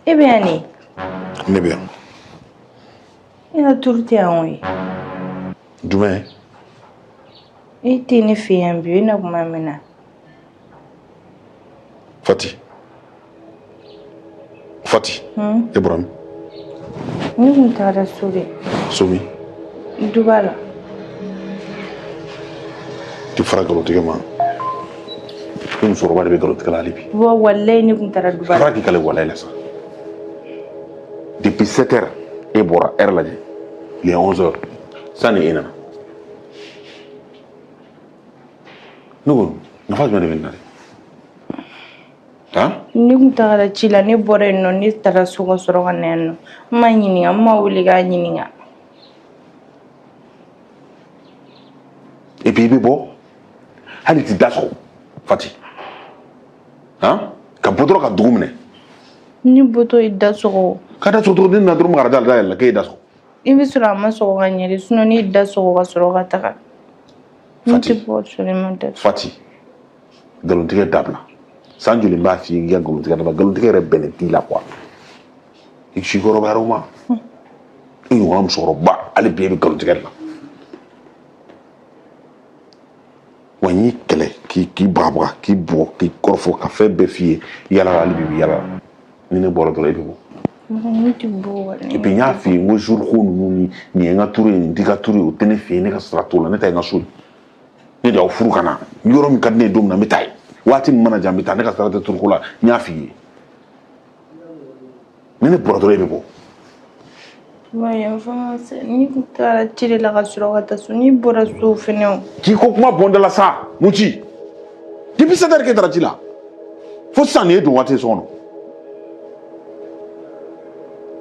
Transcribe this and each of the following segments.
E bɛ yan de? Ne bɛ yan. E ka turu tɛ yan koyi. Jumɛn? E tɛ ne fɛ yan bi, e na kuma min na. Fati. Fati. E bɔra min? Ne kun taara so de. So min? Duba la. Tɛ fara nkalontigɛ ma. Ni musokɔrɔba de bɛ nkalontigɛ la hali bi. Wa walayi ne kun taara duba la. Fara k'i kale walayi la sa. Depuis 7 heures e bɔra heure lajɛ. Il est 11 heures. Sani e nana. Ne ko nafa jumɛn de bɛ nin na de? Han? Ne kun tagara ci la, ne bɔra yen nɔ, ne taara so ka sɔrɔ ka na yan nɔ. N ma ɲininka, n ma wuli k'a ɲininka. Et puis i bɛ bɔ hali i tɛ da sɔgɔ Fati. Han? Ka bɔ dɔrɔn ka dugu minɛ. Ne bɔtɔ ye da sɔgɔ. Ka da sɔgɔ dɔrɔn ne nana dɔrɔn ka da yɛlɛ k'e ye da sɔgɔ. I bɛ sɔrɔ a ma sɔgɔ ka ɲɛ de, sinon ne ye da sɔgɔ ka sɔrɔ ka taga. Ne Fati. tɛ bɔ sɔrɔ i ma da sɔgɔ. Fati, nkalontigɛ dabila. San joli n b'a f'i ye k'i ka nkalontigɛ dabila, nkalontigɛ yɛrɛ bɛnnen t'i la quoi. I si kɔrɔbayara o ma. I ɲɔgɔnna musokɔrɔba hali bi e bɛ nkalontigɛ de la. Wa n y'i kɛlɛ k'i bagabaga k'i bugɔ k'i kɔrɔfɔ ka fɛn bɛɛ f'i ye yala la hali bi i bɛ yala la. Ni ne bɔra dɔrɔn e bɛ bɔ. Ne tɛ bɔ walayi. Et puis n y'a f'i ye n ko jour ko ninnu ni nin ye n ka turu ye nin t'i ka turu ye o tɛ ne fɛ yen, ne ka sira t'o la, ne ta ye n ka so ye. Ne de y'aw furu ka na, yɔrɔ min ka di ne ye don min na n bɛ taa yen, waati min mana diya n bɛ taa, ne ka sira tɛ turuko la, n y'a f'i ye. Ni ne bɔra dɔrɔn e bɛ bɔ. Wa yafa ma se, ne kun taara ci de la ka sɔrɔ ka taa so, n'i bɔra so fɛnɛ o. K'i ko kuma bɔn da la sa, mun ci? Depuis 7 heures k'e taara ci la, fo sisan nin ye don waati ye so kɔnɔ.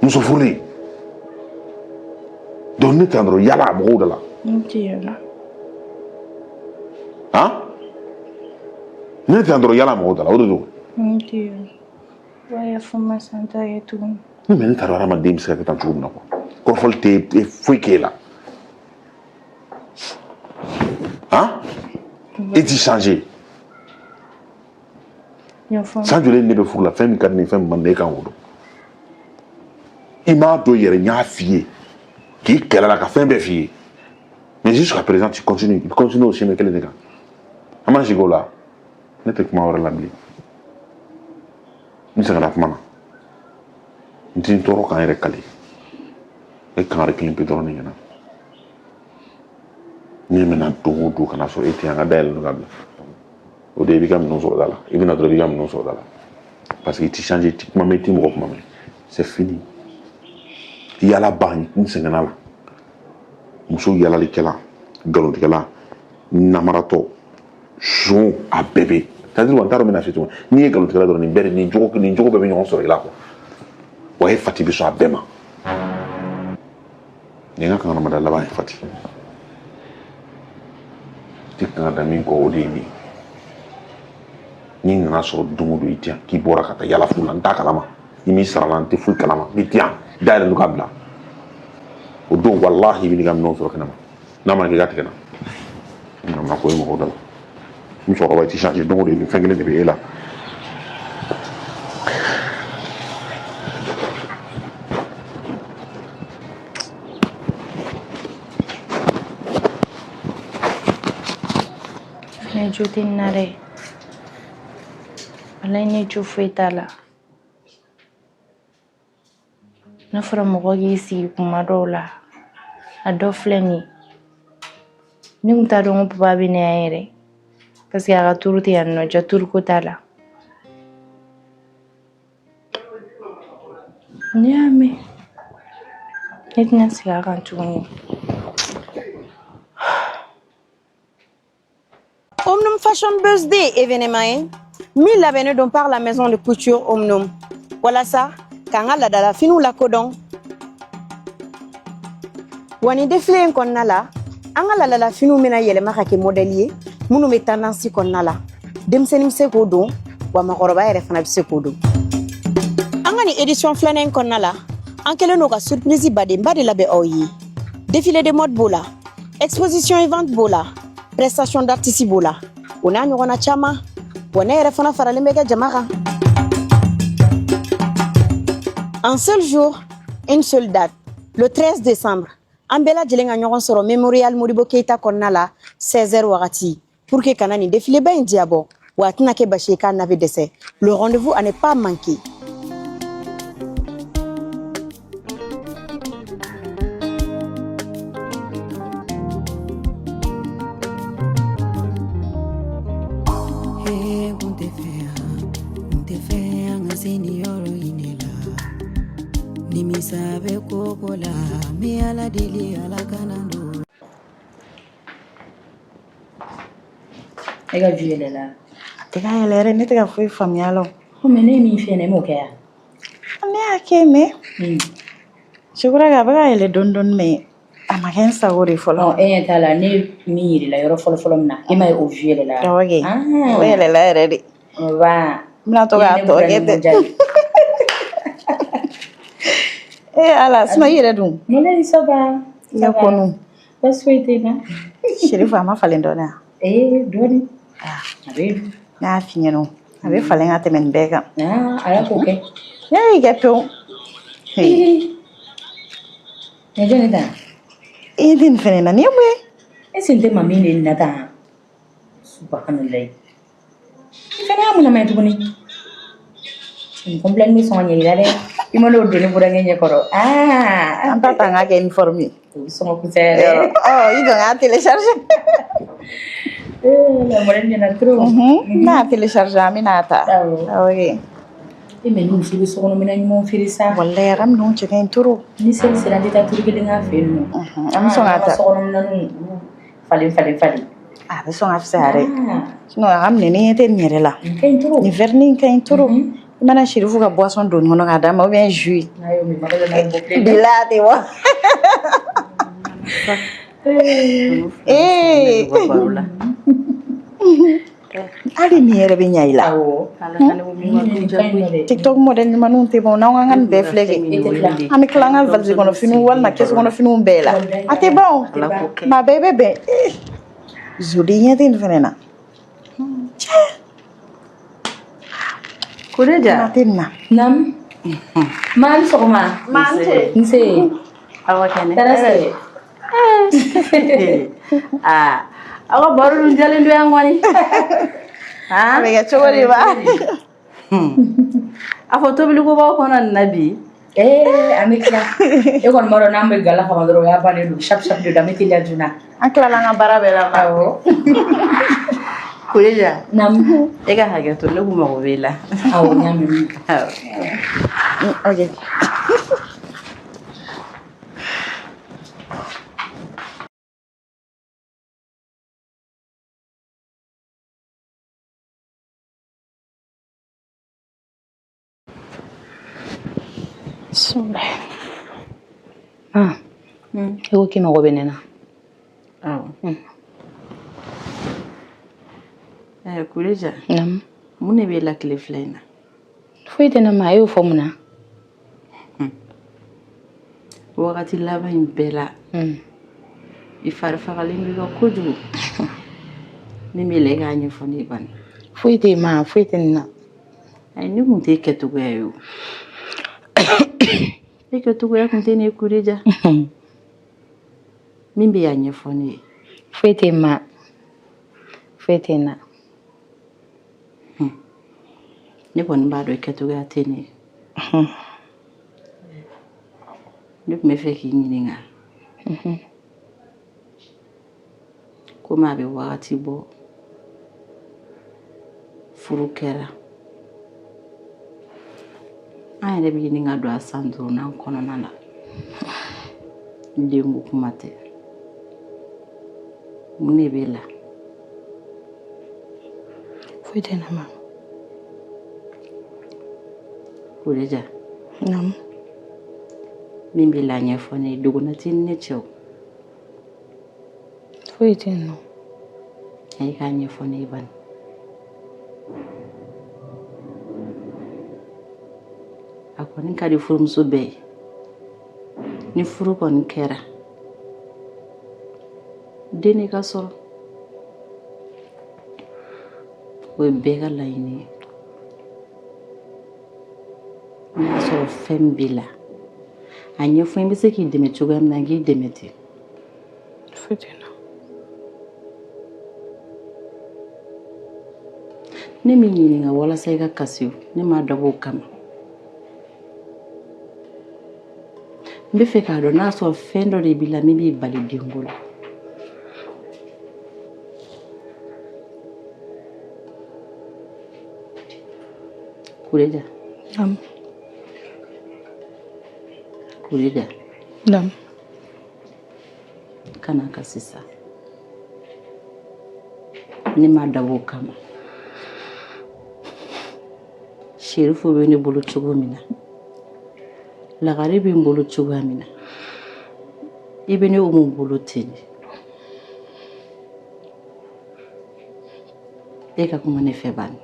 Muso furulen. Donc ne tɛ yan dɔrɔn yala mɔgɔw da la. Ne tɛ yala. Han? Ne tɛ yan dɔrɔn yala mɔgɔw da la, o de don. Ne tɛ yala. Wa yafa ma sa, n t'a kɛ tuguni. Ne mais ne t'a dɔn hadamaden bɛ se ka kɛ tan cogo min na quoi. Kɔrɔfɔli tɛ foyi k'e la. Han? E ti changer. San joli ne bɛ furu la, fɛn min ka di ne ye, fɛn min man di ne ye, e kan k'o dɔn. I m'a dɔn yɛrɛ, n y'a f'i ye k'i kɛlɛ la ka fɛn bɛɛ f'i ye. Mais jusqu'à présent tu continues, i continues o chemin kelen de kan. An ma sigi o la, ne tɛ kuma wɛrɛ la bilen. N sɛgɛnna kuma na. N ti n tɔɔrɔ k'an yɛrɛ kali. E kangari kelen pe dɔrɔn de ɲɛna. Ne bɛna don o don ka na sɔrɔ e tɛ yan, ka dayɛlɛ ka bila. O de i b'i ka minɛnw sɔrɔ da la. I bɛna dɔrɔn i b'i ka minɛnw sɔrɔ da la. Parce que i ti changer, i ti kuma mɛn, i ti mɔgɔ kuma mɛn. C'est fini. Yala ban, n sɛgɛnna la. Muso yalalikɛla, nkalontigɛla, namaratɔ, son, a bɛɛ bɛ. C'est-à-dire n t'a dɔn n bɛna f'i ye cogo min. N'i ye nkalontigɛla dɔrɔn, nin bɛɛ de, nin jogo bɛɛ bɛ ɲɔgɔn sɔrɔ i la quoi. Wa e Fati bɛ sɔn a bɛɛ ma. Nin ye n ka kankarimada laban ye Fati. Tɛ kan ka da min kɔ o de ye nin ye. N'i nana sɔrɔ don o don i tɛ yan, k'i bɔra ka taa yala fu la, n t'a kalama. I m'i sara la, n tɛ foyi kalama. N'i tɛ yan, dayɛlɛ ka bila. O don walahi i bɛ n'i ka minɛnw sɔrɔ kɛnɛma. N'a ma kɛ i ka tigɛ n na. N nana ko ye mɔgɔw da la. Musokɔrɔba i ti changer, don o don nin fɛn kelen de bɛ e la. Ne jo tɛ nin na dɛ. Walayi ne jo foyi t'a la. N'a fɔra mɔgɔ k'i sigi kuma dɔw la, a dɔ filɛ nin ye. Ne kun t'a dɔn ko papa bɛ na yan yɛrɛ. Parce que a ka turu tɛ yan nɔ, ja turuko t'a la. Ne y'a mɛn. Ne tɛna segin a kan tuguni. Omnum Fashion Buzz Day événement ye min labɛnnen don par la maison de couture Omnum walasa k'an ka laadala finiw lakodɔn. Wa nin défilé in kɔnɔna la, an ka laadala finiw bɛna yɛlɛma ka kɛ modèle ye minnu bɛ tendance kɔnɔna la. Denmisɛnnin bɛ se k'o don, wa maakɔrɔba yɛrɛ fana bɛ se k'o don. An ka nin édition filanan in kɔnɔna la, an kɛlen don ka surprise badenba de labɛn aw ye. Défilé de mode b'o la, exposition et vente b'o la, prestation d'artiste b'o la, o n'a ɲɔgɔnna caman. Wa ne yɛrɛ fana faralen bɛ kɛ jama kan. Un seul jour, une seule date, le 13 décembre. An bɛɛ lajɛlen ka ɲɔgɔn sɔrɔ Mémorial Modibo Keita kɔnɔna la 16h wagati pour que kana nin défilé ba in diyabɔ, wa a tɛna kɛ basi ye k'a na bɛ dɛsɛ. Le rendez-vous à ne pas manquer. E ka ju yɛlɛla. A tɛ ka yɛlɛ yɛrɛ, ne tɛ ka foyi faamuya a la. Ko mais ne ye min f'i ɲɛna, e m'o kɛ yan? Ne y'a kɛ, mais je crois que a bɛ ka yɛlɛ dɔɔni dɔɔni, mais a ma kɛ n sago de fɔlɔ. Ɔ, e ɲɛ t'a la, ne ye min yir'i la yɔrɔ fɔlɔ fɔlɔ min na, e m'a ye o ju yɛlɛla? Awɔ kɛ. O yɛlɛla yɛrɛ de. Wa N bɛna to k'a tɔ kɛ ten. Ee Ala, suma i yɛrɛ dun? Ne ça va. I ka kɔnɔ. Baasi foyi tɛ n na. Sherifu, a ma falen dɔɔni wa? Ee, dɔɔni. A bɛ Ne y'a f'i ɲɛna, a bɛ falen ka tɛmɛ nin bɛɛ kan. Ala k'o kɛ. Ne y'i kɛ pewu. Nin jɔn ta? E tɛ nin fɛnɛ na, nin ye mun ye? E sen tɛ mami de na tan. Subahanallahi. I fɛnɛ y'a mun lamɛn tuguni? Nin complet bɛ sɔn ka ɲɛ i la dɛ. I ma n'o don ne burankɛ ɲɛ kɔrɔ. An ta ta an k'a kɛ uniforme ye. O bɛ sɔn ka kusaya dɛ. Ɔ, i jɔ n k'a télécharger. La modèle ɲɛna trop. N b'a télécharger, an bɛna ta. Awɔ. Awɔ. E mais ni muso bɛ sokɔnɔminɛn ɲumanw feere sa. Walayi, a ka minɛnw cɛ ka ɲi trop. Ni seli sera, an tɛ taa turu kelen k'a fɛ yen nɔ. An bɛ sɔn k'a ta. Sokɔnɔminɛnw falen falen falen. A bɛ sɔn ka fisaya dɛ. Sinon a ka minɛ, ni ɲɛ tɛ nin yɛrɛ la. Nin ka ɲi trop. Nin vernis ka ɲi trop. I mana Sherifu ka boisson don nin kɔnɔ k'a d'a ma, ou bien jus. N'a y'o min, mɔgɔ bɛ n'a bɔ bilen. Bila a tɛ bɔ. Ee. Hali nin yɛrɛ bɛ ɲa i la. Awɔ. TikTok modèle ɲumanw tɛ ban, n'an ko k'an ka nin bɛɛ filɛ kɛ. An bɛ tila an ka valise kɔnɔ finiw walima kɛsu kɔnɔ finiw bɛɛ la. A tɛ ban o. Maa bɛɛ bɛ bɛn. Zodi ɲɛ tɛ nin fɛnɛ na. Cɛ. Kodeja. Ɲɛ tɛ nin na. Nam. Ma ni sɔgɔma. Ma ni ce. Nse. Awa kɛnɛ. Tɛrɛ se. Aa, aw ka baro dun jalen don yan kɔni. A bɛ kɛ cogo di ba? A fɔ tobiliko b'aw kɔnɔ nin na bi. Ee, an bɛ tila. E kɔni b'a dɔn n'an bɛ gala kaban dɔrɔn, o y'a bannen don. Sap sap de don, an bɛ teliya joona. An tilala an ka baara bɛɛ la. Awɔ. Kodeja. Nam. E ka hakɛ to, ne kun mago b'e la. Awɔ, n y'a mɛn. Awɔ. Ok. Ah, e ko k'i mago bɛ ne na. Awɔ. Kodeja. Naamu. Mun de b'e la tile fila in na? Foyi tɛ ne ma, e y'o fɔ mun na? Wagati laban in bɛɛ la, i fari fagalen b'i kan kojugu. Min b'i la, e k'a ɲɛfɔ ne ye bani. Foyi tɛ yen ma, foyi tɛ nin na. Ayi, ne kun t'e kɛcogoya ye o. E kɛcogoya kun tɛ ne ye Kodeja. Min bɛ y'a ɲɛfɔ ne ye. Foyi tɛ yen ma, foyi tɛ n na. Ne kɔni b'a dɔn i kɛcogoya tɛ ne ye. Ne tun bɛ fɛ k'i ɲininka. Komi a bɛ wagati bɔ, furu kɛra. An yɛrɛ bɛ ɲini ka don a san duurunan kɔnɔna la. N denko kuma tɛ. Mun de b'e la? Foyi tɛ n na ma. Kodeja. Naamu. Min b'i la ɲɛfɔ ne ye, dogona t'i ni ne cɛ o. Foyi tɛ yen nɔ. Ayi, k'a ɲɛfɔ ne ye bani. A kɔni ka di furumuso bɛɛ ye. Ni furu kɔni kɛra, den de ka sɔrɔ. O ye bɛɛ ka laɲini ye. N'a sɔrɔ sɔrɔ fɛn min b'i la, a ɲɛfɔ n bɛ se k'i dɛmɛ cogoya min na, n k'i dɛmɛ ten. Foyi tɛ n na. Ne m'i ɲininka walasa i ka kasi o, ne m'a dabɔ o kama. N bɛ fɛ k'a dɔn n'a sɔrɔ fɛn dɔ de b'i la min b'i bali denko la. Kureja. Naamu. Kureja. Naamu. Kana kasi sa. Ne m'a dabɔ o kama. Sherifu bɛ ne bolo cogo min na, Lagare bɛ n bolo cogoya min na, i bɛ ne Umu bolo ten de. E ka kuma ne fɛ bani.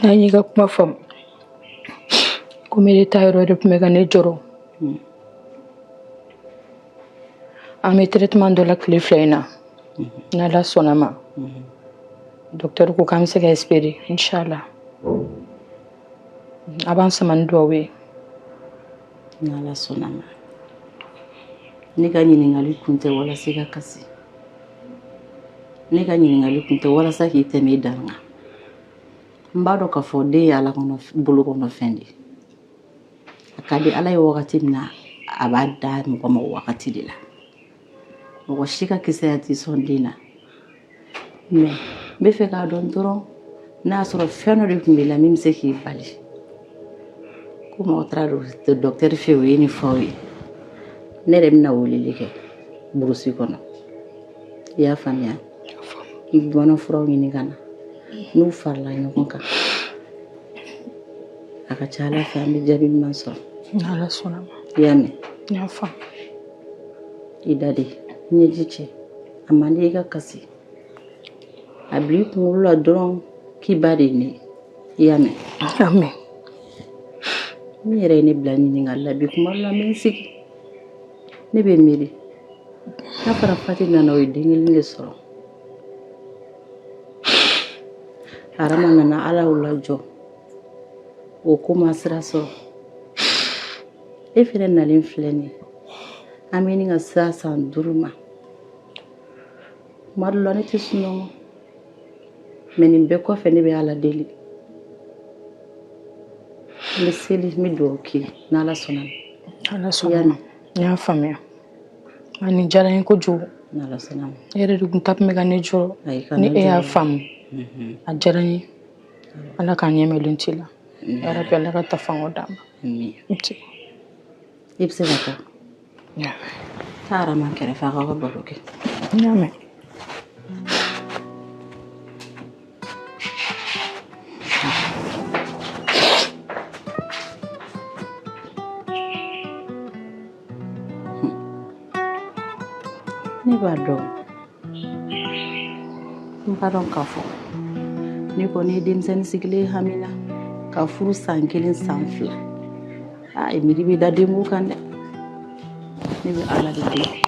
N'an y'i ka kuma faamu, komi e ta yɔrɔ de tun bɛ ka ne jɔrɔ. An bɛ traitement dɔ la tile 2 in na, n'Ala sɔnna ma. Docteur ko k'an bɛ se ka espérer, inchallah. A b'an sama ni duwawu ye. N'Ala sɔnna ma. Ne ka ɲininkali kun tɛ walasa i ka kasi. Ne ka ɲininkali kun tɛ walasa k'i tɛmɛ i dan kan. N b'a dɔn k'a fɔ den ye Ala kɔnɔ bolo kɔnɔ fɛn de ye. A ka di Ala ye wagati min na, a b'a da mɔgɔ ma o wagati de la. Mɔgɔ si ka kisɛya t'i sɔn den na. Mais n bɛ fɛ k'a dɔn dɔrɔn n'a y'a sɔrɔ fɛn dɔ de tun b'i la min bɛ se k'i bali. Ko mɔgɔ taara docteur fɛ yen, o ye nin fɔ aw ye. Ne yɛrɛ bɛna weleli kɛ burusi kɔnɔ. I y'a faamuya? N bɛ bamanan furaw ɲini ka na. N'u farala ɲɔgɔn kan, a ka ca Ala fɛ an bɛ jaabi ɲuman sɔrɔ. N'Ala sɔnna ma. I y'a mɛn? N y'a faamu. I da de, ɲɛji cɛ, a man di i ka kasi. A bila i kunkolo la dɔrɔn k'i ba de ye ne ye. I y'a mɛn? N y'a mɛn. Min yɛrɛ ye ne bila ɲininkali la bi, kuma dɔ la n bɛ n sigi, ne bɛ miiri n'a fɔra Fati nana, o ye den kelen de sɔrɔ. Arama nana, Ala y'o lajɔ, o ko ma sira sɔrɔ. E fɛnɛ nalen filɛ nin ye, an bɛ ɲini ka sira san 5 ma. Kuma dɔ la ne tɛ sunɔgɔ, mais nin bɛɛ kɔfɛ ne bɛ Ala deli. N bɛ seli, n bɛ dugawu k'i ye n'Ala sɔnna. Ala sɔnna ma. N y'a faamuya. A nin diyara n ye kojugu. N'Ala sɔnna ma. E yɛrɛ de tun ta tun bɛ ka ne jɔrɔ. Ni e y'a faamu, a diyara n ye. Ala k'an ɲɛ mɛlen ci la. Yarabi Ala ka tafanga d'an ma. I bɛ se ka taa. Taa Arama kɛrɛfɛ, a k'aw ka baro kɛ. N y'a mɛn. Ne b'a dɔn. N b'a dɔn k'a fɔ ne kɔni ye denmisɛnnin sigilen hami na ka furu san 1 san 2. Aa, miiri bɛ da denko kan dɛ. Ne bɛ Ala de deli.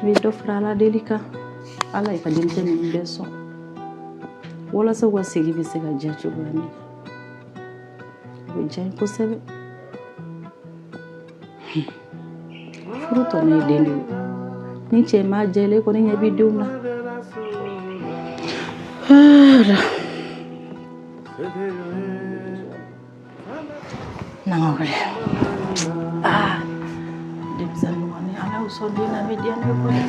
N bɛ dɔ fara Ala deli kan. Ala y'i ka denmisɛnnin ninnu bɛɛ sɔn walasa u ka sigi bɛ se ka diya cogoya min na. O bɛ diya n ye kosɛbɛ. Furu tɔnɔ ye den de ye. Ni cɛ m'a diya i la, e kɔni ɲɛ b'i denw na. N'an ka wuli. Aa, denmisɛnnin kɔni, Ala y'u sɔn den na, a bɛ diya ne ye koyi.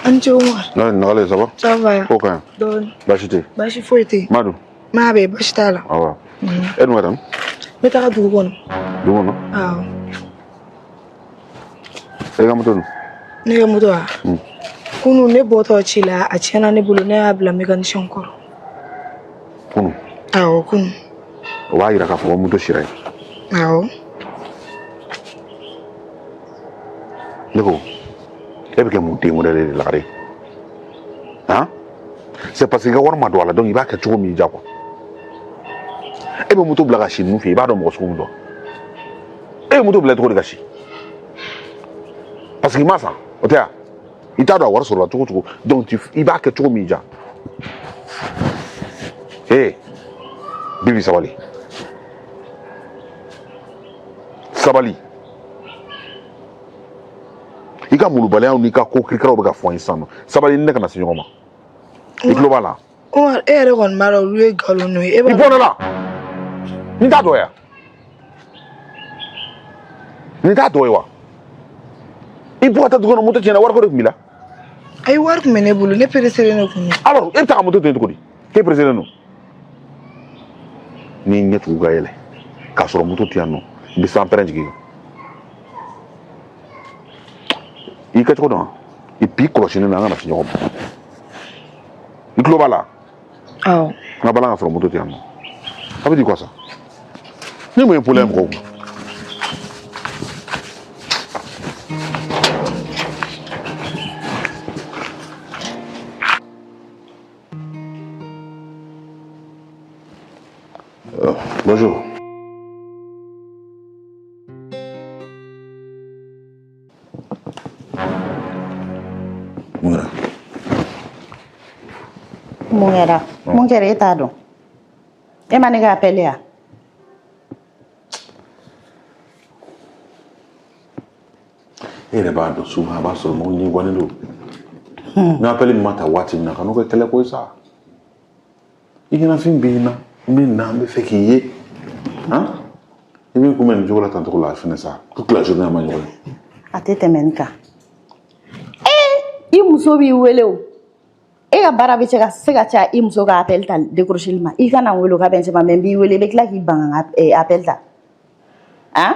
An ce Umar. Non, nɔgɔlen, ça va? Ça va. Ko ka ɲi. Dɔɔni. Baasi tɛ yen. Baasi foyi tɛ yen. Ma dun? Ma bɛ, baasi t'a la. Awɔ. E dun ka taa min? N bɛ taga dugu kɔnɔ. Dugu kɔnɔ? Awɔ. E ka moto dun? Ne ka moto wa? Kunun ne bɔtɔ ci la, a tiɲɛna ne bolo, ne y'a bila mécanicien kɔrɔ. Kunun? Awɔ, kunun. O b'a yira k'a fɔ ko moto sira yen. Awɔ. Ne ko e bɛ kɛ mun den wɛrɛ de lagare han? C'est parce que i ka wari ma don a la, donc i b'a kɛ cogo min y'i diya quoi. E bɛ moto bila ka si ninnu fɛ yen, i b'a dɔn mɔgɔ sugu min don. E bɛ moto bila cogo di ka si? Parce que i m'a san, o tɛ wa? I t'a dɔn a wari sɔrɔla cogo o cogo, donc i b'a kɛ cogo min y'i diya. Ee Bibi, sabali, sabali. I ka molobaliyaw n'i ka ko kirikaraw bɛ ka fɔ n ye sisan nɔ. Sabali, ni ne kana se ɲɔgɔn ma. I tulo b'a la? Umar, e yɛrɛ kɔni b'a dɔn olu ye nkalon ye. E I b'a bɔ ne la. Nin t'a dɔ ye wa? Nin t'a dɔ ye wa? I bɔ ka taa dugu kɔnɔ, moto tiɲɛna, wariko de tun b'i la. Ayi, wari tun bɛ ne bolo, ne pereselen de kun don. Alors e bɛ taa ka moto to yen cogo di k'e pereselen don? N'i ɲɛ tugu ka yɛlɛ k'a sɔrɔ moto tɛ yan nɔ, n bɛ sanpɛrɛn jigin i kan. I kɛcogo dɔn wa? Et puis kɔlɔsi ne na, an kana se ɲɔgɔn ma. I tulo b'a la? Awɔ. N ka balan ka sɔrɔ moto tɛ yan nɔ, ça veut dire quoi ça? Ni mun ye problème mɔgɔw kun? Bonjour. Mun kɛra? Mun kɛra? Mun kɛra? E t'a dɔn? E ma ne ka appel ya? E yɛrɛ b'a dɔn, souvent a b'a sɔrɔ mɔgɔ ɲɛ gannen don. Ni appel min ma ta waati min na, ka n'o kɛ kɛlɛ ko ye sa. I ɲɛnafin bɛ n na, n bɛ na, n bɛ fɛ k'i ye. Han, i bɛ n kunbɛn nin cogo la tan cogo la fɛnɛ sa, toute la journée a ma ɲɔgɔn ye. A tɛ tɛmɛ nin kan. Ee, i muso b'i wele o. E ka baara bɛ se ka caya i muso ka appel ta décrocher ma. I kana n wele o ka bɛn ma, mais n b'i wele, i bɛ tila k'i ban ka n ka appel ta. Han?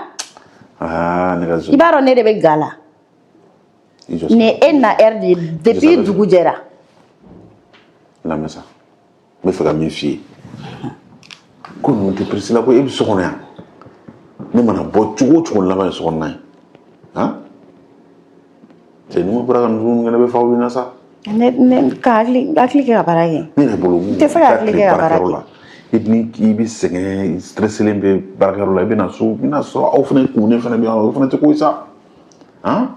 Aa, ne ka zo. I b'a dɔn ne de bɛ ga la. I jɔ. Nin ye e na heure de ye depuis dugu jɛra. Lamɛn sa, n bɛ fɛ ka min f'i ye, ko ninnu tɛ pressé la ko e bɛ so kɔnɔ yan. Ne mana bɔ cogo o cogo, n laban ye so kɔnɔna ye. Han, cɛ, ni ma bɔra ka ninnu kɛ, ne bɛ fa aw ɲɛna sa. Ne ka hakili kɛ ka baara kɛ. Ne yɛrɛ bolo. N tɛ se ka hakili kɛ ka baara kɛ. La, i ni i bɛ sɛgɛn, stresselen bɛ baarakɛyɔrɔ la, i bɛ na so, i bɛna sɔrɔ aw fana kun fana bɛ yan, o fana tɛ ko ye sa. Han.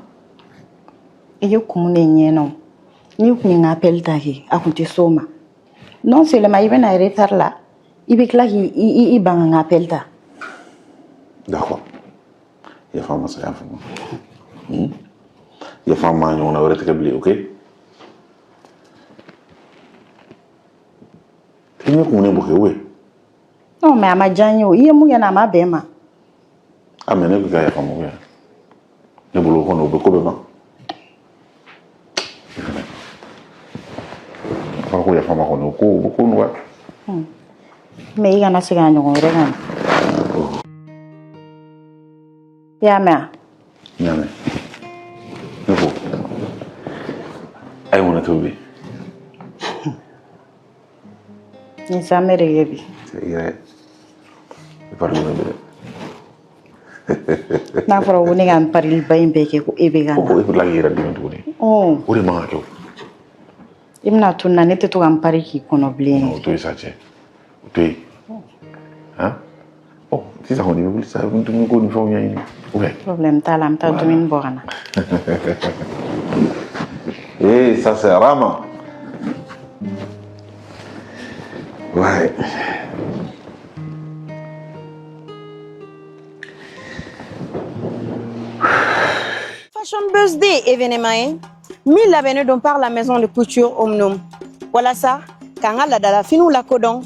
I ye kun de ɲɛ na. N'i kun ye n ka appel ta kɛ, a kun tɛ s'o ma. Non seulement i bɛ na retard la, i bɛ tila k'i i ban ka n ka appel ta. D'accord, yafa n ma sa, yafa n ma. Yafa n ma, ɲɔgɔnna wɛrɛ tɛ kɛ bilen, ok? I ɲɛ kun ne bɔ kɛ ou bien? Non, mais a ma diya n ye o. I ye mun kɛ n na, a ma bɛn n ma. Ah, mais ne ko k'i ka yafa n ma ou bien? Ne bolo o kɔni, o bɛ ko bɛɛ ban. A fɔra ko yafa n ma kɔni, o ko o bɛ ko nɔgɔya. Mais i kana segin a ɲɔgɔn wɛrɛ kan. I y'a mɛn wa? N y'a mɛn. Ne ko a ye mun na tobi? N ye zamɛ de kɛ bi. I yɛrɛ i pari bɛ dɛ. N'a fɔra ko ne ka n pariliba in bɛɛ kɛ ko e bɛ ka Ko na. e bɛ tila k'i yɛrɛ dimi tuguni. Ɔ. O de man ka kɛ o. I bɛna to n na, ne tɛ to ka n pari k'i kɔnɔ bilen. O to yen sa cɛ, o to yen. Han, ɔ, sisan kɔni i bɛ wuli sa, i bɛ dumuni ko ni fɛnw ɲɛɲini ou bien? Problème t'a la, an bɛ taa dumuni bɔ ka na. Eh, ça c'est Rama. Ouais. Fashion Buzz Day, événement ye min labɛnnen don par la maison de couture Omnom walasa k'an ka laadala finiw lakodɔn.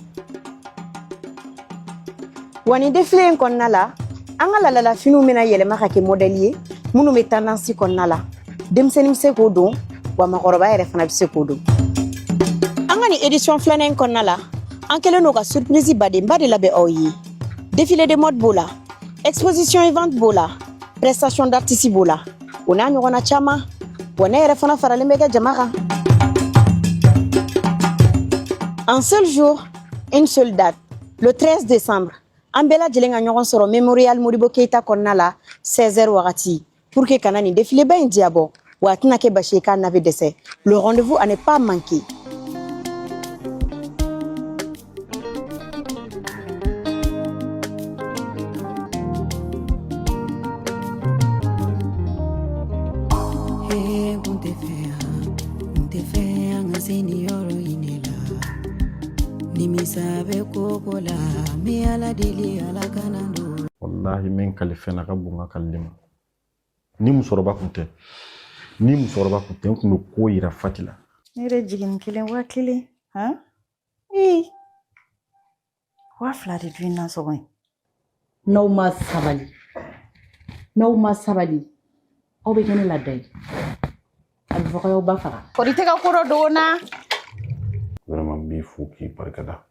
Wa nin défilé in kɔnɔna la, an ka laadala finiw bɛna yɛlɛma ka kɛ modèle ye minnu bɛ tendance kɔnɔna la. Denmisɛnnin bɛ se k'o don, wa maakɔrɔba yɛrɛ fana bɛ se k'o don. An ka nin édition filanan in kɔnɔna la, an kɛlen don ka surprise badenba de labɛn aw ye. Défilé de mode b'o la, exposition et vente b'o la, prestation d'artiste b'o la, o n'a ɲɔgɔnna caman. Wa ne yɛrɛ fana faralen bɛ kɛ jama kan. Un seul jour. Une seule date, le 13 décembre. An bɛɛ lajɛlen ka ɲɔgɔn sɔrɔ Mémorial Modibo Keita kɔnɔna la 16h wagati pour que kana nin défilé ba in diyabɔ, wa a tɛna kɛ basi ye k'a na bɛ dɛsɛ. Le rendez-vous à ne pas manquer. Kun tɛ fɛ yan, kun tɛ fɛ an ka se nin yɔrɔ in de la. Nimisa bɛ ko la, n bɛ Ala deli, Ala kana don. Wallahi, n bɛ n kali fɛn na ka bon n ka kalili ma. Ni musokɔrɔba kun tɛ, ni musokɔrɔba kun tɛ, n kun bɛ ko yira Fati la. Ne yɛrɛ jiginni kelen 1000, han, ee, 2000 de dun nasɔngɔ ye. N'aw ma sabali, n'aw ma sabali, aw bɛ kɛ ne la da ye, a bɛ fɔ k'aw ba faga. Kɔri tɛ ka ko dɔ dogo n na. Vraiment, n b'i fo k'i barikada.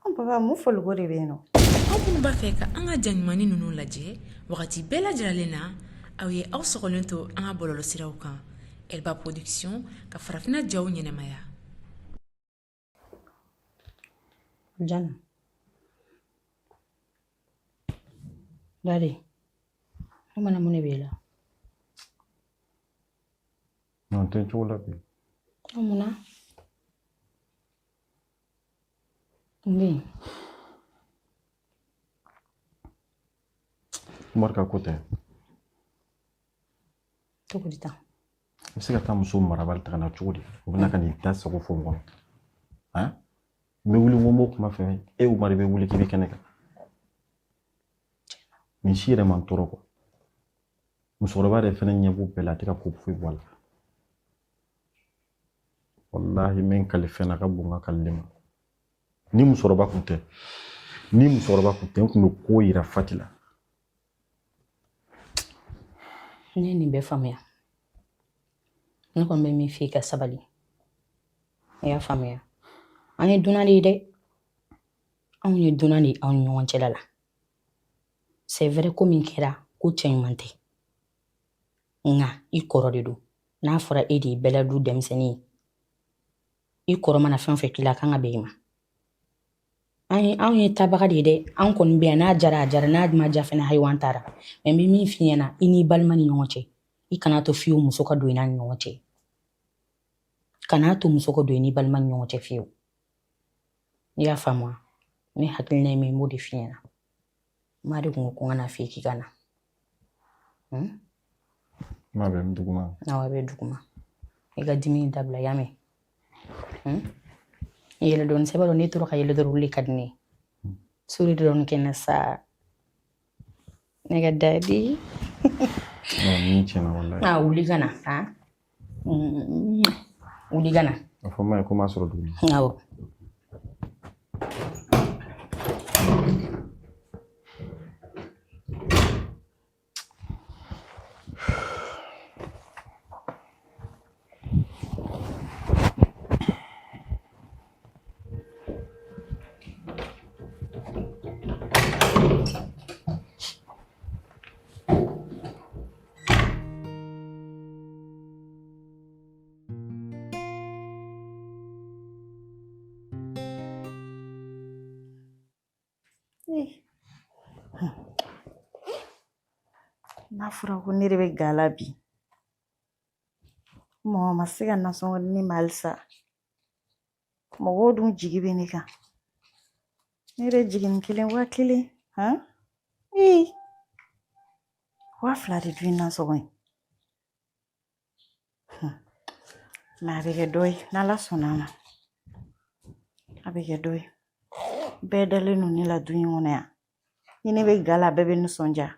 An papa, mun foliko de bɛ yen nɔ? Aw minnu b'a fɛ ka an ka ja ɲumannin ninnu lajɛ wagati bɛɛ lajɛlen na, aw ye aw sɔgɔlen to an ka bɔlɔlɔsiraw kan, Elba Production ka farafinna jaw ɲɛnamaya. Jana dade, o mana mun de b'e la? Non, n tɛ n cogo la bi. O mun na? Mun bɛ yen? Umaru ka ko tɛ. Cogo di tan? I bɛ se ka taa muso marabali ta ka na cogo di? O bɛna ka n'i da sago fɔ mɔgɔ la. Han, n bɛ wuli, n ko n b'o kuma fɛ e Umaru, i bɛ wuli k'i bɛ kɛnɛ kan. Nin si yɛrɛ man tɔɔrɔ quoi. Musokɔrɔba yɛrɛ fɛnɛ ɲɛ b'o bɛɛ la, a tɛ ka ko foyi bɔ a la. Wallahi, n bɛ n kali fɛn na ka bon n ka kalili ma. Ni musokɔrɔba kun tɛ, ni musokɔrɔba kun tɛ, n kun bɛ ko yira Fati la. Ne ye nin bɛɛ faamuya. Ne kɔni bɛ min f'i ye, ka sabali, i y'a faamuya? An ye dunan de ye dɛ, anw ye dunan de ye aw ni ɲɔgɔn cɛla la. C'est vrai, ko min kɛra, ko cɛ ɲuman tɛ, nka i kɔrɔ de don. N'a fɔra e de ye bɛɛ la du denmisɛnnin ye, i kɔrɔ mana fɛn o fɛn k'i la, a kan ka bɛn i ma. An ye, anw ye tabaga de ye dɛ. An kɔni bɛ yan, n'a jara a jara, n'a ma ja fɛnɛ, hayiwa, an taara. Mais n bɛ min f'i ɲɛna, i n'i balima ni ɲɔgɔn cɛ, i kana to fiyewu muso ka don i n'a ni ɲɔgɔn cɛ. Kana to muso ka don i n'i balima ni ɲɔgɔn cɛ fiyewu, i y'a faamu wa? Ne hakilina ye min ye, n b'o de f'i ɲɛna. Maa de kun ko ko n ka na f'i ye k'i ka na. Ma bɛ n duguma. Awɔ, a bɛ duguma. I ka dimi dabila, i y'a mɛn? Yɛlɛ dɔɔni, sɛbɛ dɔn. N'i tora ka yɛlɛ dɔrɔn, olu de ka di ne ye. Sori dɔɔni kɛ n na sa, ne ka dadi. Non, ni tiɲɛna wallahi. A wuli ka na, han, wuli ka na. A fɔ ma ye ko n b'a sɔrɔ duguma. Awɔ. N'a fɔra ko ne de bɛ ga la bi, mɔgɔ ma se ka nasɔngɔ di ne ma halisa. Mɔgɔw dun jigi bɛ ne kan. Ne yɛrɛ jiginni kelen 1000, han, ee, 2000 de dun ye nasɔngɔ ye. Mais a bɛ kɛ dɔ ye, n'Ala sɔnna a ma, a bɛ kɛ dɔ ye. Bɛɛ dalen don ne la du in kɔnɔ yan. Ni ne bɛ ga la, bɛɛ bɛ nisɔndiya.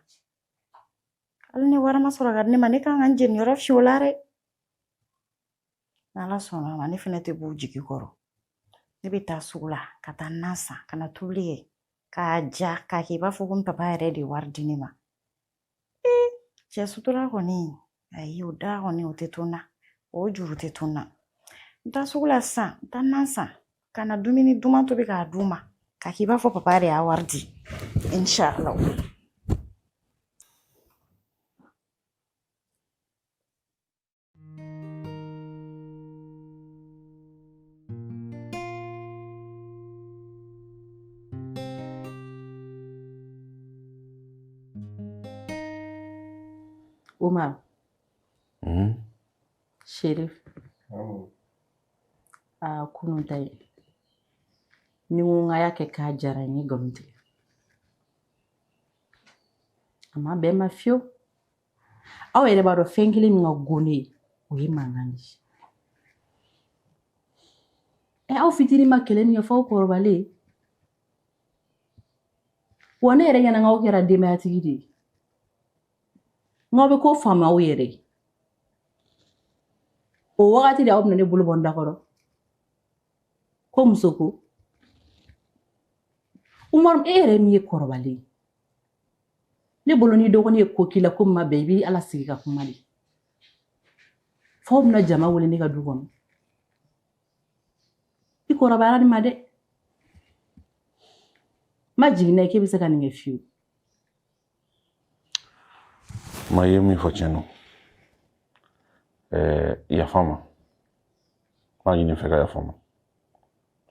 Hali ni wari ma sɔrɔ ka di ne ma, ne kan ka n jeniyɔrɔ fiyɛ o la dɛ. N'Ala sɔnna a ma, ne fɛnɛ tɛ b'u jigi kɔrɔ. Ne bɛ taa sugu la ka taa nan san, ka na tobili kɛ k'a ja, k'a kɛ i b'a fɔ ko n papa yɛrɛ de ye wari di ne ma. Ee, cɛ sutura kɔni, ayi, o da kɔni, o tɛ to n na, o juru tɛ to n na. N taa sugu la sisan, n taa nan san, ka na dumuni duman tobi k'a d'u ma, k'a kɛ i b'a fɔ papa de y'a wari di, inshallah. Umar. Sherif. Aa, kunun ta ye ni n ko n k'a y'a kɛ k'a diyara n ye, nkalon tigɛ a ma bɛn ma fiyewu. Aw yɛrɛ b'a dɔn fɛn kelen min ka go ne ye, o ye mankan de ye. Ɛ, aw fitinin ma kɛlɛ min kɛ f'aw kɔrɔbalen. Wa ne yɛrɛ ɲɛna k'aw kɛra denbayatigi de ye, n'aw bɛ ko faamu aw yɛrɛ ye. O wagati de aw bɛna ne bolo bɔ n da kɔrɔ ko muso ko. Umaru, e yɛrɛ min ye kɔrɔbalen ye, ne bolo ni dɔgɔnin ye ko k'i la ko min ma bɛn, i b'i ala sigi ka kuma de. F'aw bɛna jama wele ne ka du kɔnɔ. I kɔrɔbayara nin ma dɛ. Ma jigin n'a ye k'e bɛ se ka nin kɛ fiyewu. Ma, ye min fɔ tiɲɛ don. Ɛɛ, yafa ma, n b'a ɲini fɛ ka yafa ma,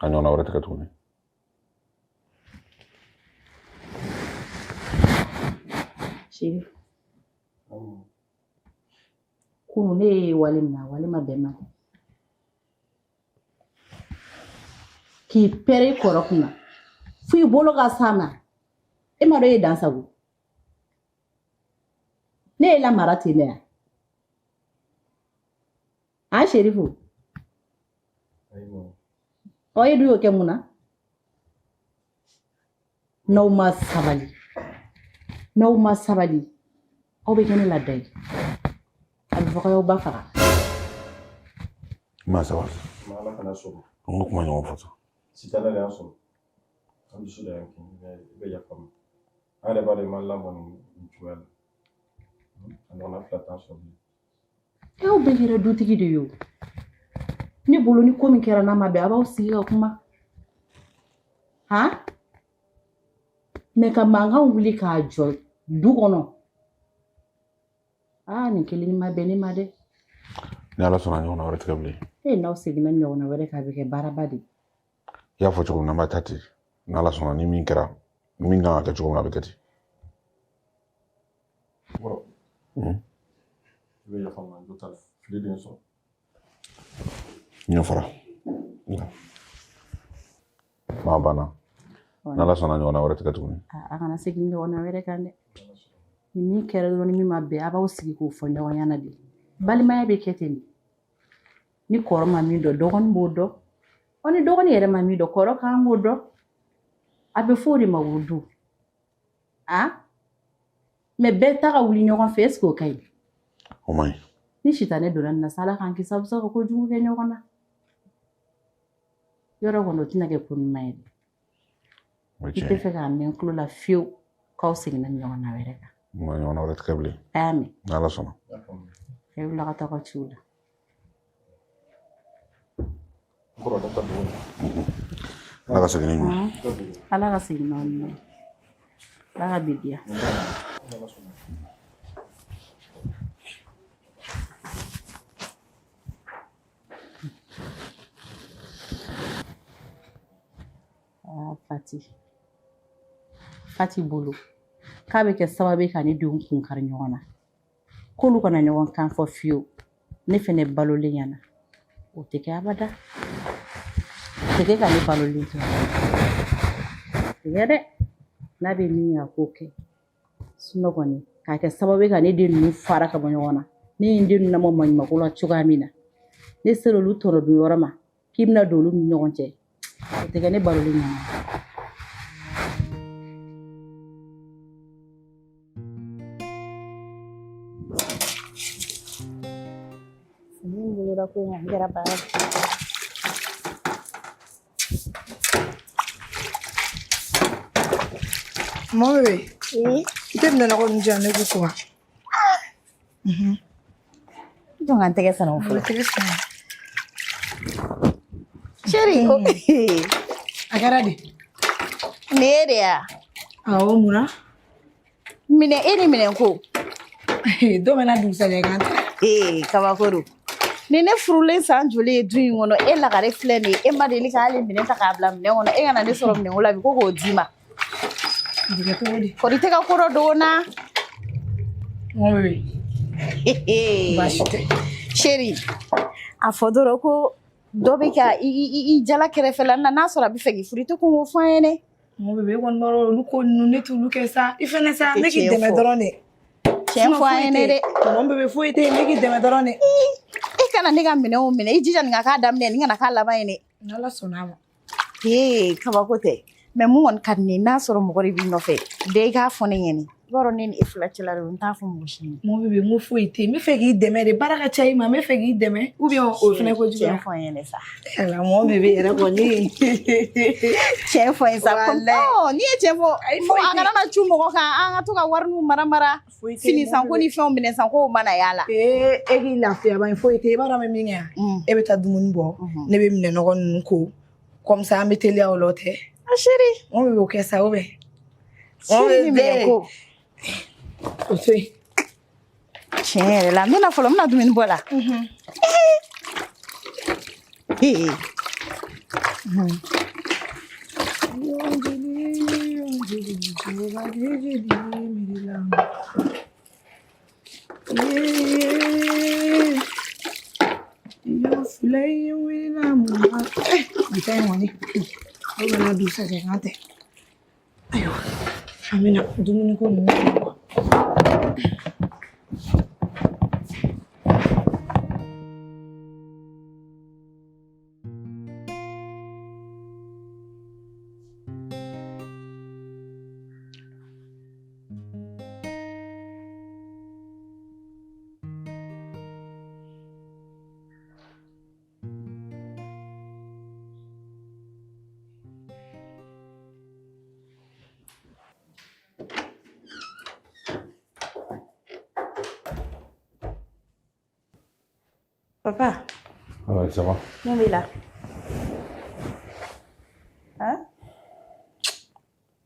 a ɲɔgɔnna wɛrɛ tɛ kɛ tuguni. Sherif, kunun ne ye wale min na, wale ma bɛn ma dɛ. K'i pɛrɛn i kɔrɔ kunna fo i bolo ka s'a ma, e ma dɔn e ye dan sago. Ne ye lamara ten dɛ yan. An Sherifu, ɔ, e dun y'o kɛ mun na? N'aw ma sabali, n'aw ma sabali, aw bɛ kɛ ne la da ye. A bɛ fɔ k'aw y'aw ba faga. Ma, sabali. Ala kana sɔn. An ko kuma ɲɔgɔn fɔ sa. Sitanɛ de y'an sɔrɔ, an dusu de y'an kin. I bɛ yafa ma, an yɛrɛ b'a dɔn i ma lamɔ nin cogoya la. A ɲɔgɔnna fila t'an sɔrɔ bilen. Aw bɛɛ kɛra dutigi de ye o. Ne bolo ni ko min kɛra n'a ma bɛn, a b'aw sigi ka kuma. Han, mɛ ka mankan wuli k'a jɔ du kɔnɔ, aa, nin kelen ma bɛn ne ma dɛ. Ni Ala sɔnna, a ɲɔgɔnna wɛrɛ tɛ kɛ bilen. E, n'aw seginna ɲɔgɔnna wɛrɛ kan, a bɛ kɛ baaraba de ye. I y'a fɔ cogo min na, an b'a ta ten. Ni Ala sɔnna, ni min kɛra, min kan ka kɛ cogo min na, a bɛ kɛ ten. Kɔrɔ, i bɛ yafa ma, jo t'a la, fili de ye n sɔrɔ. Ɲɛ fɔra maa banna. Ni Ala sɔnna, ɲɔgɔnna wɛrɛ tɛ kɛ tuguni. A kana segin ɲɔgɔnna wɛrɛ kan dɛ. Ni min kɛra dɔrɔn, ni min ma bɛn, a b'aw sigi k'o fɔ ɲɔgɔn ɲɛna de. Balimaya bɛ kɛ ten de. Ni kɔrɔ ma min dɔn, dɔgɔnin b'o dɔn. Ɔ, ni dɔgɔnin yɛrɛ ma min dɔn, kɔrɔ kan k'o dɔn. A bɛ fɔ o de ma ko du. A mɛ bɛɛ ta ka wuli ɲɔgɔn fɛ, est ce que o ka ɲi? O man ɲi. Ni sitanɛ donna nin na sa, Ala k'an kisi, a bɛ se ka kojugu kɛ ɲɔgɔn na. Yɔrɔ kɔni, o tɛna kɛ ko ɲuman ye dɛ. O ye I tiɲɛ tɛ ye. fɛ k'a mɛn tulo la fiyewu k'aw seginna ɲɔgɔnna wɛrɛ kan. Ma, ɲɔgɔnna wɛrɛ tɛ kɛ bilen. A y'a mɛn. Ni Ala sɔnna. A ye wuli ka taa ka ciw la. Kɔrɔ, ne ta dugu la. Ala ka segin ni ɲuman ye. Ala ka segin n'aw ɲuman ye. Ala ka bi diya. Aa, Fati, Fati bolo k'a bɛ kɛ sababu ye ka ne denw kun kari ɲɔgɔn na, k'olu kana ɲɔgɔn kan fɔ fiyewu. Ne fɛnɛ balolen ɲɛna, o tɛ kɛ abada. O tɛ kɛ ka ne balolen to. O tɛ kɛ dɛ. N'a bɛ min kɛ, a k'o kɛ. Sinɔn kɔni, k'a kɛ sababu ye ka ne den ninnu fara ka bɔ ɲɔgɔn na. Ne ye n den ninnu lamɔ maɲumako la cogoya min na, ne sera olu tɔnɔ dun yɔrɔ ma k'i bɛna don olu ni ɲɔgɔn cɛ, o tɛ kɛ ne balolen ɲɛna. Min boloda ko in kɛra baara ye. Mɔ bébé, i tɛ minɛnɔgɔ ninnu di yan, ne k'u ko wa? I jɔ n ka n tɛgɛ sanango fɔlɔ. Tɛgɛ sanango. Chéri. A kɛra di? Nin ye de ya? Awɔ, mun na? Minɛ e ni minɛ ko. Don bɛ na dugusajɛ kan tɛ. Ee, kabako don. Ni ne furulen san joli ye du in kɔnɔ, e lagare filɛ nin ye, e ma deli k'ale minɛ ta k'a bila minɛn kɔnɔ, e kana ne sɔrɔ minɛnko la bi ko k'o d'i ma. A bɛ kɛ cogo di? Kɔri tɛ ka ko dɔ dogo n na. Mon bébé, Baasi tɛ. Chérie, a fɔ dɔrɔn ko dɔ bɛ ka i jala kɛrɛfɛla na, n'a sɔrɔ a bɛ fɛ k'i furu, i tɛ kɔn k'o fɔ an ye dɛ. Mon bébé, e kɔni b'a dɔn olu ko ninnu, ne t'olu kɛ sa. I fɛnɛ sa, I tɛ ne k'i tiɲɛ dɛmɛ fɔ. dɔrɔn de. Tiɲɛ fɔ an ɲɛnɛ dɛ. Mon bébé, foyi tɛ yen, ne k'i dɛmɛ dɔrɔn de. I kana ne ka minɛnw minɛ, i jija nin ka k'a daminɛ, nin kana k'a laban ye dɛ. N'Ala sɔnna a ma. Ee, kabako tɛ. Mais mun kɔni ka di ne ye, n'a sɔrɔ mɔgɔ de b'i nɔfɛ, bɛɛ i k'a fɔ ne ɲɛnɛ. I b'a dɔn ne ni e fila cɛla de don, n t'a fɔ mɔgɔ si ɲɛna. Mon bébé, n ko foyi tɛ yen. N bɛ fɛ k'i dɛmɛ de. Baara ka ca i ma, n bɛ fɛ k'i dɛmɛ. Ou bien o fɛnɛ ko jugu. Tiɲɛ fɔ n ɲɛnɛ sa. Ala, mon bébé yɛrɛ kɔni. Tiɲɛ fɔ n ye sa. Walayi. N'i ye tiɲɛ fɔ, Ayi, foyi a tɛ. kana na cu mɔgɔ kan, an ka to ka wariniw mara mara. Foyi tɛ, Fini mon sanko bébé. ni fɛnw, minɛn sanko mana y'a la. Ee, e k'i lafiya ban, foyi tɛ yen. I b'a dɔn an bɛ min kɛ yan? E bɛ taa dumuni bɔ, ne bɛ minɛnɔgɔ ninnu ko. Comme ça, an bɛ teliya o la, o tɛ? A chérie. Mon bébé, o kɛ sa, ou bien? Chérie ni minɛn ko. O to yen. Tiɲɛ yɛrɛ la, n bɛna fɔlɔ, n bɛna dumuni bɔ la. Ee. Bi ta in kɔni, o bɛna dugusajɛ kan tɛ. Ayiwa, an bɛna dumuniko ninnu kɛ. Papa, Ouais, ça va. Mun b'i la? Han?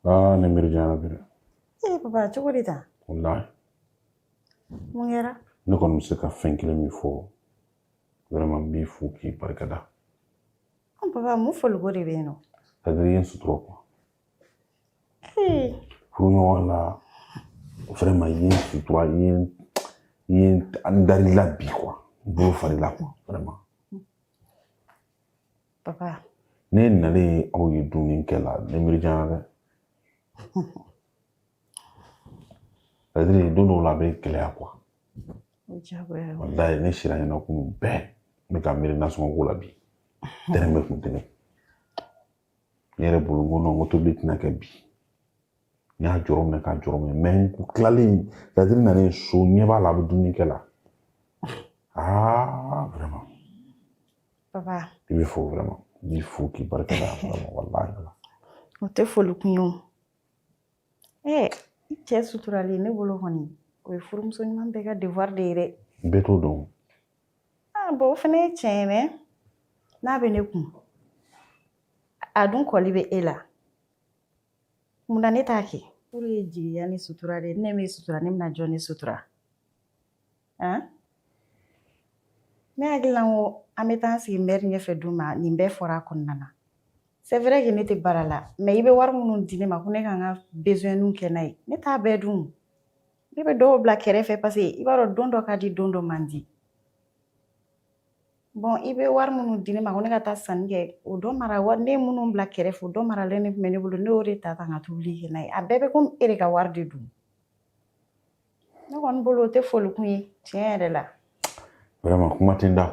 Ah, ne miiri janyana bi dɛ. Ee papa, cogo di tan? Walahi. Mun kɛra? Ne kɔni bɛ se ka fɛn kelen min fɔ, vraiment n b'i fo k'i barikada. An papa, mun foliko de bɛ yen nɔ? C'est à dire i ye n sutura quoi. Ee, Furuɲɔgɔn la, vraiment i ye n sutura, i ye n dar'i la bi quoi. N bolo far'i la quoi, vraiment. Papa. Ne nalen ye aw ye dumuni kɛ la, ne miiri janyana dɛ. C'est à dire don dɔw la a bɛ gɛlɛya quoi. O diyagoya ye. Walayi, ne sira ɲɛna kunun bɛɛ, n bɛ ka miiri nasɔngɔ ko la bi. Dɛrɛmɛ kun tɛ ne kun. Ne yɛrɛ bolo, n ko non, n ko tobili tɛna kɛ bi. N y'a jɔrɔ minɛ k'a jɔrɔ minɛ, mais n tilalen, c'est à dire n nalen so, n ɲɛ b'a la a bɛ dumuni kɛ la. Ah, vraiment. Papa, I bɛ fo vraiment. N b'i fo k'i barika da vraiment, walahi. O tɛ foli kun ye o. Ee, i cɛ suturalen ne bolo kɔni, o ye furumuso ɲuman bɛɛ ka devoir de ye dɛ. Bɛɛ t'o dɔn. Ah, bon, o fana ye tiɲɛ ye, mais n'a bɛ ne kun, a dun kɔli bɛ e la. Munna ne t'a kɛ? Furu ye jigiya ni sutura de ye. Ne m'e sutura, ne bɛna jɔn de sutura? Han? Ne hakili la ko an bɛ taa an sigi mɛri ɲɛfɛ du ma, nin bɛɛ fɔra a kɔnɔna na. C'est vrai que ne tɛ baara la, mais i bɛ wari minnu di ne ma ko ne ka n ka besoin kɛ n'a ye, ne t'a bɛɛ dun. Ne bɛ dɔw bila kɛrɛfɛ parce que i b'a dɔn don dɔ ka di, don dɔ man di. Bon, i bɛ wari minnu di ne ma ko ne ka taa sanni kɛ, o dɔ mara wari, ne ye minnu bila kɛrɛfɛ, o dɔ maralen de tun bɛ ne bolo, ne y'o de ta ka n ka tobili kɛ n'a ye. A bɛɛ bɛ komi e de ka wari de dun. Ne kɔni bolo, o tɛ foli kun ye, tiɲɛ yɛrɛ la. Vraiment, kuma tɛ n da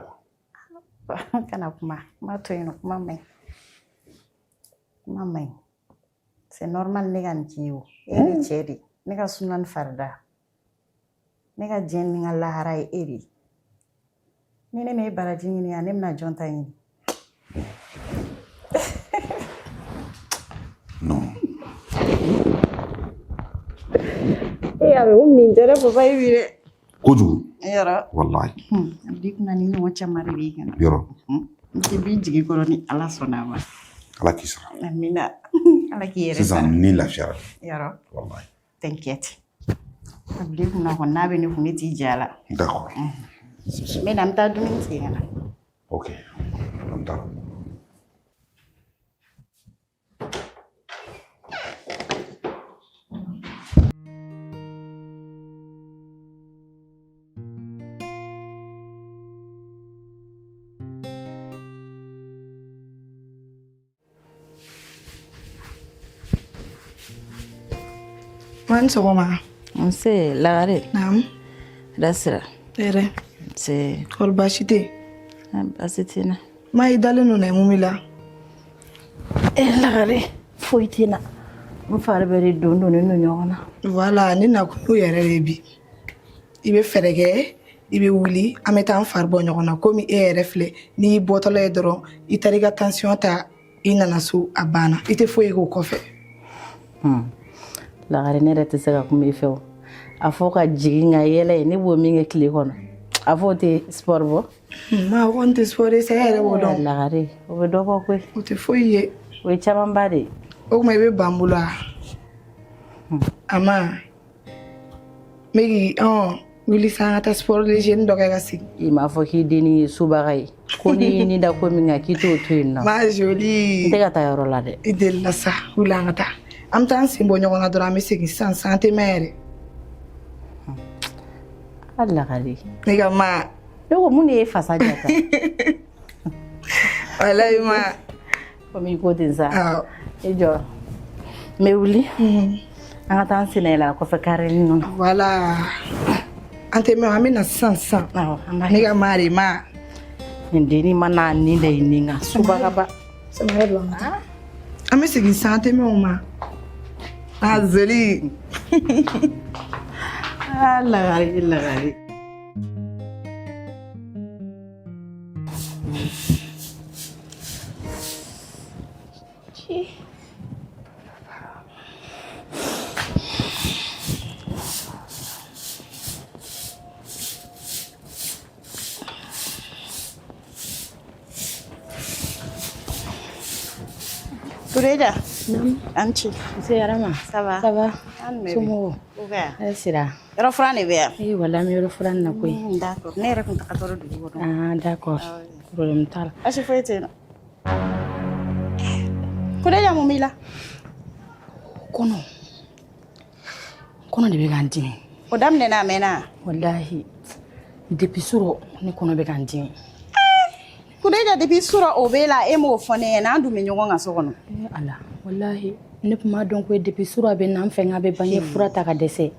quoi. Kana kuma, kuma to yen nɔ, kuma man ɲi. Kuma man ɲi. C'est normal ne ka nin k'i ye o. E ye ne cɛ de ye. Ne ka suna ni farida. Ne ka diɲɛ ni n ka lahara ye e de ye. Ni ne m'e baraji ɲini yan, ne bɛna jɔn ta ɲini? Non. Ee, a bɛ komi nin tɛ dɛ papa ye bi dɛ. Kojugu. Yɔrɔ. Walahi. A b'i kunna ni ɲɔgɔn caman de b'i kana. Yɔrɔ. N tɛ b'i jigi kɔrɔ ni Ala sɔnna a ma. Ala k'i sara. Amina. Ala k'i yɛrɛ sara. Sisan ni lafiyara. Yɔrɔ. Walahi. T'inquiète. A bil'i kunna kɔni, n'a bɛ ne kun, ne t'i jɛ a la. D'accord. N bɛ na, n bɛ taa dumuni sigi ka na. Ok. An taara. Ma ni sɔgɔma. Nse Lagare. Naamu. Hɛrɛ sira. Hɛrɛ. Nse. Kɔri baasi tɛ yen? Baasi tɛ n na. Ma i dalen don dɛ, mun b'i la? E Lagare, foyi tɛ n na. N fari bɛɛ de don donnen don ɲɔgɔn na. Voilà, ne nakun y'o yɛrɛ de ye bi. I bɛ fɛɛrɛ kɛ, i bɛ wuli, an bɛ taa an fari bɔ ɲɔgɔn na. Komi e yɛrɛ filɛ, n'i bɔtɔla ye dɔrɔn, i taara i ka tension ta, i nana so, a banna. I tɛ foyi k'o kɔfɛ. Lagare, ne yɛrɛ tɛ se ka kuma i fɛ o. A fɔ ka jigin ka yɛlɛ, ne b'o min kɛ tile kɔnɔ, a fɔ o tɛ sport bɔ. Ma, o kɔni tɛ sport ye sa, e yɛrɛ b'o dɔn. Lagare, o bɛ dɔ bɔ koyi. O tɛ foyi ye. O ye camanba de ye. O tuma i bɛ ban n bolo wa? A ma n bɛ k'i wuli sa, an ka taa sport léger dɔ kɛ ka segin. I m'a fɔ k'i dennin ye subaga ye, ko n'i y'i ni da ko min kan k'i t'o to yen nɔ. Ma jolie. N tɛ ka taa yɔrɔ la dɛ. I delila sa, wuli an ka taa. An bɛ taa an sen bɔ ɲɔgɔn na dɔrɔn, an bɛ segin sisan sisan, an tɛ mɛn yɛrɛ. A Lagare. Ne ka ma. Ne ko mun de ye fasa ja tan? Walayi ma. Komi i ko ten sa. Awɔ. I jɔ. N bɛ wuli. An ka taa an sen yɛlɛ a kɔfɛ carré ninnu na. Voilà. An tɛ mɛn, an bɛ na sisan sisan. Awɔ, an b'a Ne ka ma de ma. Nin dennin ma n'a ni da i ni kan subagaba. Samara don an ka taa. An bɛ segin sisan, an tɛ mɛn o ma. Ah zoli. Ah Lagare, Lagare. Kureja. An ce. Nse Arama. Ça va? Ça va. An bɛ. Somɔgɔw? U bɛ yan. Hɛrɛ sira. Yɔrɔ furan de bɛ yan. Ee walahi an bɛ yɔrɔ furan na koyi. D'accord. Ne yɛrɛ tun tagatɔ don dugu kɔnɔ. Ah d'accord. Problème t'a la. Baasi foyi tɛ yen nɔ. Kureja, mun b'i la? Kɔnɔ. Kɔnɔ de bɛ ka n dimi. O daminɛna a mɛnna? Walahi depuis surɔ ne kɔnɔ bɛ ka n dimi. Kureja, depuis surɔ o b'e la, e m'o fɔ ne ɲɛna, an dun bɛ ɲɔgɔn kan so kɔnɔ. Ee Ala, walahi ne tun b'a dɔn ko depuis surɔ a bɛ na n fɛ, n k'a bɛ ban, n ye fura ta ka dɛsɛ.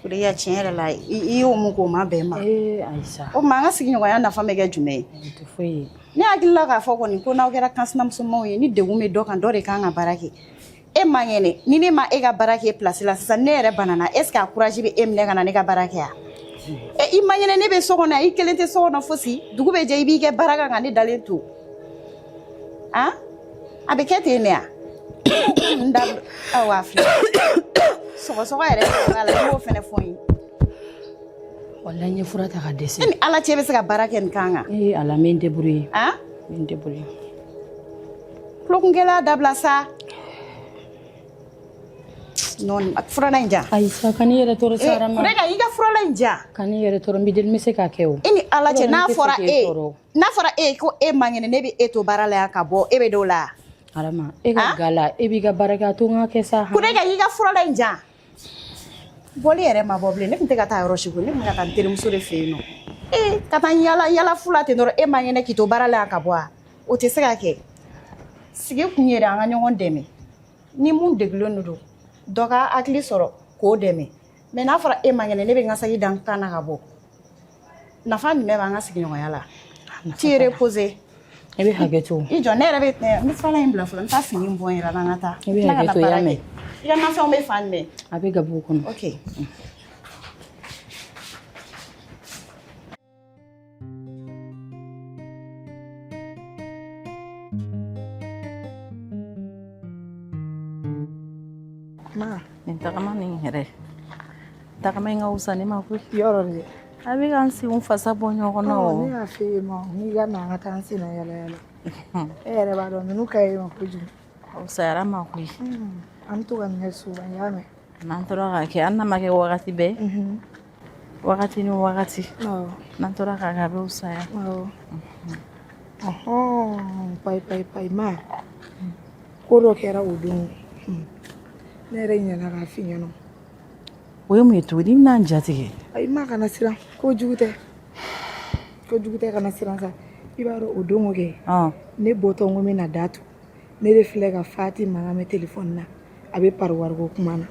Kureja, tiɲɛ yɛrɛ la, i y'o mun k'o ma bɛn ma. Ee Ayisa. O tuma an ka sigiɲɔgɔnya nafa bɛ kɛ jumɛn ye? O tɛ foyi ye. Ne hakili la k'a fɔ kɔni ko n'aw kɛra kansinamusomaw ye, ni degun bɛ dɔ kan, dɔ de kan ka baara kɛ. E man kɛnɛ, ni ne ma e ka baara kɛ place la sisan, ne yɛrɛ banana, est ce que a courage bɛ e minɛ ka na ne ka baara kɛ yan? E i man kɛnɛ, ne bɛ so kɔnɔ yan, i kelen tɛ so kɔnɔ fosi, dugu bɛ jɛ i b'i kɛ baara kan ka ne dalen to. Han? A bɛ kɛ ten de yan? N da awa a filɛ. Sɔgɔsɔgɔ yɛrɛ b'a la, i b'o fɛnɛ fɔ n ye. Walahi n ye fura ta ka dɛsɛ. E ni Ala cɛ bɛ se ka baara kɛ nin kan kan? Ee Ala, n bɛ n débrouiller. Han? N bɛ n débrouiller. Tulokunkɛla dabila sa. Non, furala in jan. Ayisa, kan'i yɛrɛ tɔɔrɔ sa Arama. Kureja, i ka furala in jan. Kan'i yɛrɛ tɔɔrɔ, n b'i deli, n bɛ se k'a kɛ o. E ni Ala cɛ, n'a Yɔrɔ ne tɛ fɛ fɔra k'e e tɔɔrɔ. n'a fɔra e ko e man kɛnɛ, ne bɛ e to baara la yan ka bɔ, e bɛ d'o la. Arama, e ka ga la, e b'i ka baara kɛ, a to n ka kɛ sa. Kureja, i ka furala in jan. Bɔli yɛrɛ ma bɔ bilen, ne tun tɛ ka taa yɔrɔ si koyi, ne tun bɛ ka taa n terimuso de fɛ yen nɔ. Ee, ka taa n yala yala fu la ten dɔrɔn, e man kɛnɛ k'i to baara la yan ka bɔ a? O tɛ se ka kɛ. Sigi kun ye de an ka ɲɔgɔn dɛmɛ. Ni mun degunnen don, dɔ ka hakili sɔrɔ k'o dɛmɛ. Mais n'a fɔra e man kɛnɛ, ne bɛ n ka saki da n kan na ka bɔ. Nafa jumɛn b'an ka sigiɲɔgɔnya la? T'i reposer. I bɛ hakɛ to. I jɔ, ne yɛrɛ bɛ n bɛ furalan in bila fɔlɔ, n bɛ taa fini bɔ n yɛrɛ la, an ka taa. I bɛ hakɛ to, i y'a mɛn. I ka nafɛnw bɛ fan jumɛn? A bɛ gabugu kɔnɔ. Ok. Ma. Nin tagama nin yɛrɛ. Tagama in ka wusa ne ma koyi. Yɔrɔ de. A bɛ ka n senw fasa bɔ ɲɔgɔn na o. Ne y'a f'e ye ma, n'i ka na an ka taa an senna yala yala. E yɛrɛ b'a dɔn ninnu ka ɲi ma kojugu. A wusayara ma koyi. An bɛ to ka nin kɛ souvent, i y'a mɛn. N'an tora k'a kɛ, hali n'a ma kɛ wagati bɛɛ. Wagati ni wagati. N'an tora k'a kɛ, a bɛ wusaya. Awɔ. Ɔhɔn, payi payi payi ma. Ko dɔ kɛra o don. Ne yɛrɛ ɲinɛna k'a f'i ɲɛna. O ye mun ye tuguni? I bɛna n jatigɛ. Ayi ma, kana siran, ko jugu tɛ. Ko jugu tɛ, kana siran sa. I b'a dɔn o don o kɛ. Ne bɔtɔ n ko n bɛna da tu. Ne de filɛ ka Fati mankan mɛn telefɔni na. A bɛ pari wariko kuma na.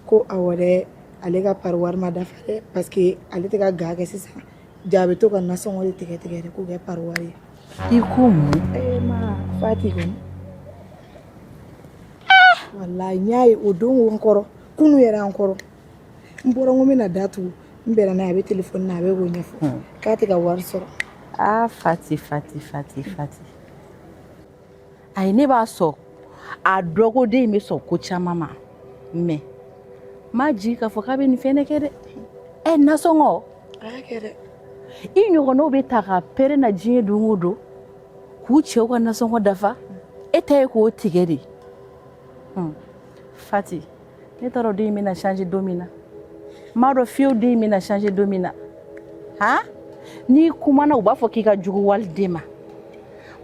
Ko awɔ dɛ, ale ka pari wari ma dafa dɛ, parce que ale tɛ ka ga kɛ sisan. Ja a bɛ to ka nasɔngɔ de tigɛ tigɛ de k'o kɛ pari wari ye. I ko mun? Ee ma Fati kɔni. Walayi n y'a ye o don n kɔrɔ, kunu yɛrɛ an kɔrɔ. N bɔra n ko n bɛna da tugu, n bɛnna n'a ye, a bɛ telefɔni na, a bɛ k'o ɲɛfɔ k'a tɛ ka wari sɔrɔ. Aa Fati Fati Fati Fati. Ayi ne b'a sɔn a dɔgɔden in bɛ sɔn ko caman ma mais n m'a jigi k'a fɔ k'a bɛ nin fɛnɛ kɛ dɛ. Ɛ nasɔngɔ. A y'a kɛ dɛ. I ɲɔgɔnnaw bɛ ta ka pɛrɛn na diɲɛ don o don k'u cɛw ka nasɔngɔ dafa e ta ye k'o tigɛ de. Fati ne t'a dɔn den in bɛna changer don min na. N m'a dɔn fiyewu den in bɛna changer don min na. Han n'i kumana u b'a fɔ k'i ka jugu waliden ma.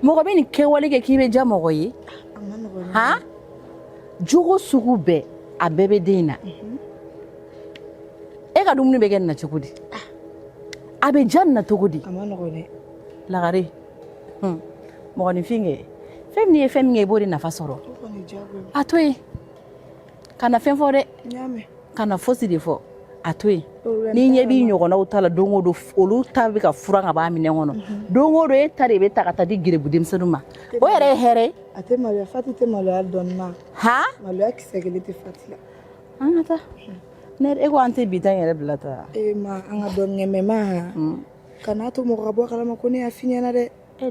Mɔgɔ bɛ nin kɛwale kɛ k'i bɛ diya mɔgɔ ye. Han jogo sugu bɛɛ a bɛɛ bɛ den in na. E ka dumuni bɛ kɛ nin na cogo di? A bɛ diya nin na cogo di? A ma nɔgɔn dɛ. Lagare mɔgɔninfin kɛ fɛn min ye fɛn min kɛ i b'o de nafa sɔrɔ. A to yen. Kana fɛn fɔ dɛ. Kana fosi de fɔ. A to yen. N'i ɲɛ b'i ɲɔgɔnnaw ta la don o don olu ta bɛ ka furan ka b'a minɛn kɔnɔ. Don o don e ta de bɛ ta ka taa di gerebu denmisɛnninw ma. O yɛrɛ ye hɛrɛ ye. A tɛ maloya, Fati tɛ maloya dɔɔni ma. Han? Maloya kisɛ kelen tɛ Fati la. An ka taa. Ne e ko an tɛ bi ta in yɛrɛ bila ta. E ma an ka dɔɔni kɛ mais ma kan'a to mɔgɔ ka bɔ a kalama ko ne y'a f'i ɲɛna dɛ. E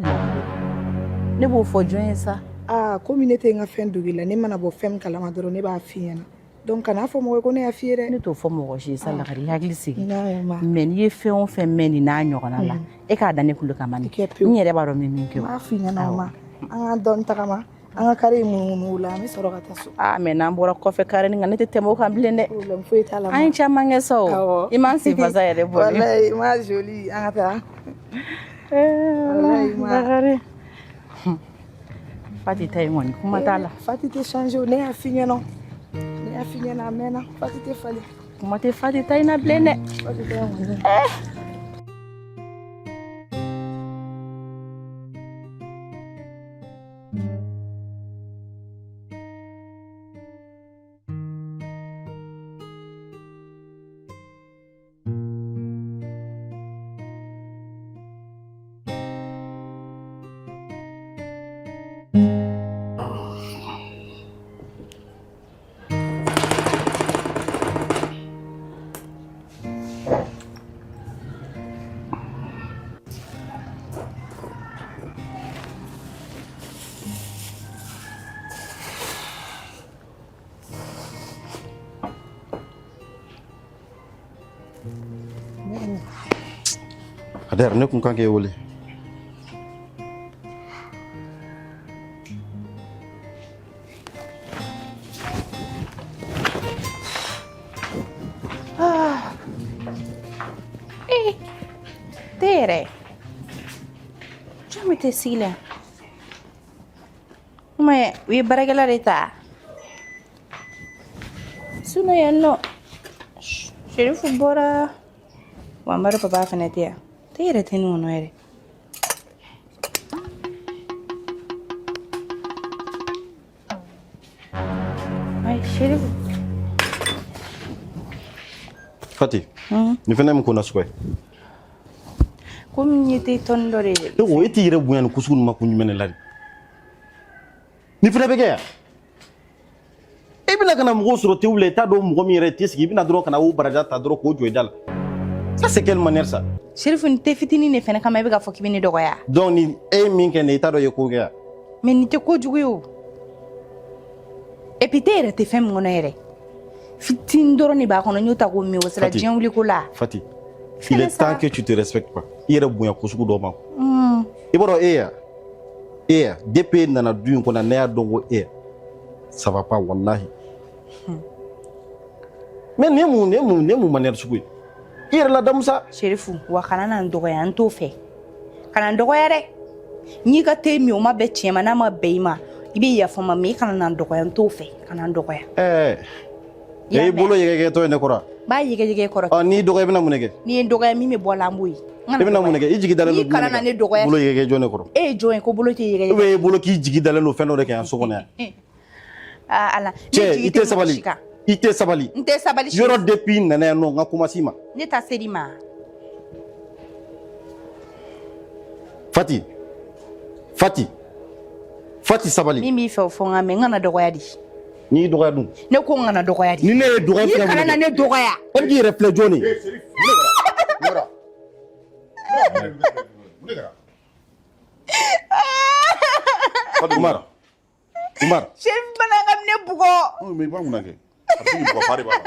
ne b'o fɔ jɔn ye sa? Aa komi ne tɛ n ka fɛn dogo i la, ne mana bɔ fɛn min kalama dɔrɔn ne b'a f'i ɲɛna. Donc kan'a fɔ mɔgɔ ye ko ne y'a f'i ye dɛ. Ne t'o fɔ mɔgɔ si ye sa Lagare, i hakili sigi. Mais n'i ye fɛn o fɛn mɛn nin n'a ɲɔgɔnna la, e k'a da ne tulo kan bani. N yɛrɛ b'a dɔn n bɛ min kɛ. N b'a f'i ɲɛna o ma. An ka dɔɔni tagama. An ka carré in munumunu o la an bɛ sɔrɔ ka taa so. Aa mais n'an bɔra kɔfɛ carré nin kan ne tɛ tɛmɛ o kan bilen dɛ. Problème foyi t'a la. An ye caman kɛ sa o. I m'an sen fasa yɛrɛ bɔ. Walayi ma jolie an ka taa. Walayi ma. Lagare. Fati ta in kɔni kuma t'a la. Fati tɛ changer o, ne y'a f'i ɲɛna. Ne y'a f'i ɲɛna a mɛnna. Fati tɛ falen. Kuma tɛ Fati ta in na bilen dɛ. Fati ta in kɔni. Kader, ne kun kan k'e wele. Ah. Eh, te yɛrɛ. Jɔn bɛ te sigi la? Mais u ye baarakɛla de ta. Sinon yan nɔ, Sherifu bɔra. Wa Amadu papa fana tɛ yan. Te yɛrɛ tɛ nin kɔnɔ yɛrɛ. Ayi, Sherifu. Fati, nin fɛnɛ ye mun ko nasugu ye? Komi n ye te tɔni dɔ de ye. Ne ko e t'i yɛrɛ bonya nin ko sugu ninnu ma kun jumɛn de la de? Nin fɛnɛ bɛ kɛ yan? E bɛna ka na mɔgɔw sɔrɔ tew la, i t'a dɔn mɔgɔ min yɛrɛ tɛ sigi, i bɛna dɔrɔn ka na o baraja ta dɔrɔn k'o jɔ i da la. Ça c'est quelle manière ça? Sherifu, nin te fitinin de fɛnɛ kama e bɛ k'a fɔ k'i bɛ ne dɔgɔya. Donc ni e ye min kɛ nin ye, i t'a dɔn i ye ko kɛ yan? Mais nin tɛ kojugu ye o. Et puis te yɛrɛ tɛ fɛn min kɔnɔ yɛrɛ. Fitinin dɔrɔn de b'a kɔnɔ, n y'o ta k'o min, o sera diɲɛ wuliko la. Fati, il est temps que tu te respectes quoi. I yɛrɛ bonya ko sugu dɔ ma. I b'a dɔn e ya, e ya, depuis e nana du in kɔnɔ ne y'a dɔn ko e ya, ça va pas wallahi. Mais nin ye mun, nin ye mun, nin ye mun manière sugu ye? I yɛrɛ ladamu sa. Sherifu, wa kana na n dɔgɔya, n t'o fɛ. Kana n dɔgɔya dɛ. N'i ka te min o ma bɛn tiɲɛ ma, n'a ma bɛn i ma, i bɛ yafa n ma, mais i kana na n dɔgɔya, n t'o fɛ. Kana n dɔgɔya. Ɛɛ, e bolo yɛgɛyɛgɛtɔ ye ne kɔrɔ. N b'a yɛgɛyɛgɛ kɔrɔ. Ɔ, n'i dɔgɔya i bɛna mun de kɛ? N'i ye n dɔgɔya min bɛ bɔ a la an b'o ye. I bɛna mun de kɛ? I jigi dalen don N'i kana na ne dɔgɔya. Bolo yɛgɛyɛgɛ jɔn ne kɔrɔ. E ye jɔn ye ko bolo tɛ yɛgɛyɛgɛ? Ou bien e bolo k'i jigi dalen don fɛn dɔ de kan yan so kɔnɔ yan. Aa Ala. Cɛ, i tɛ sabali. I tɛ sabali. N tɛ sabali. Yɔrɔ depuis n nana yan nɔ, n ka kuma s'i ma. Ne ta ser'i ma. Fati, Fati, Fati, sabali. Min b'i fɛ, o fɔ n ka mɛn. N kana dɔgɔya di. N'i y'i dɔgɔya dun? Ne ko n kana dɔgɔya di. Ni ne ye dɔgɔya, N'i kana na ne dɔgɔya. E bɛ k'i yɛrɛ filɛ jɔn de ye? Umar, Umar. Chef bana ka ne bugɔ. Mais i b'a mun kɛ? A bɛ se k'i bugɔ, fa de b'a la.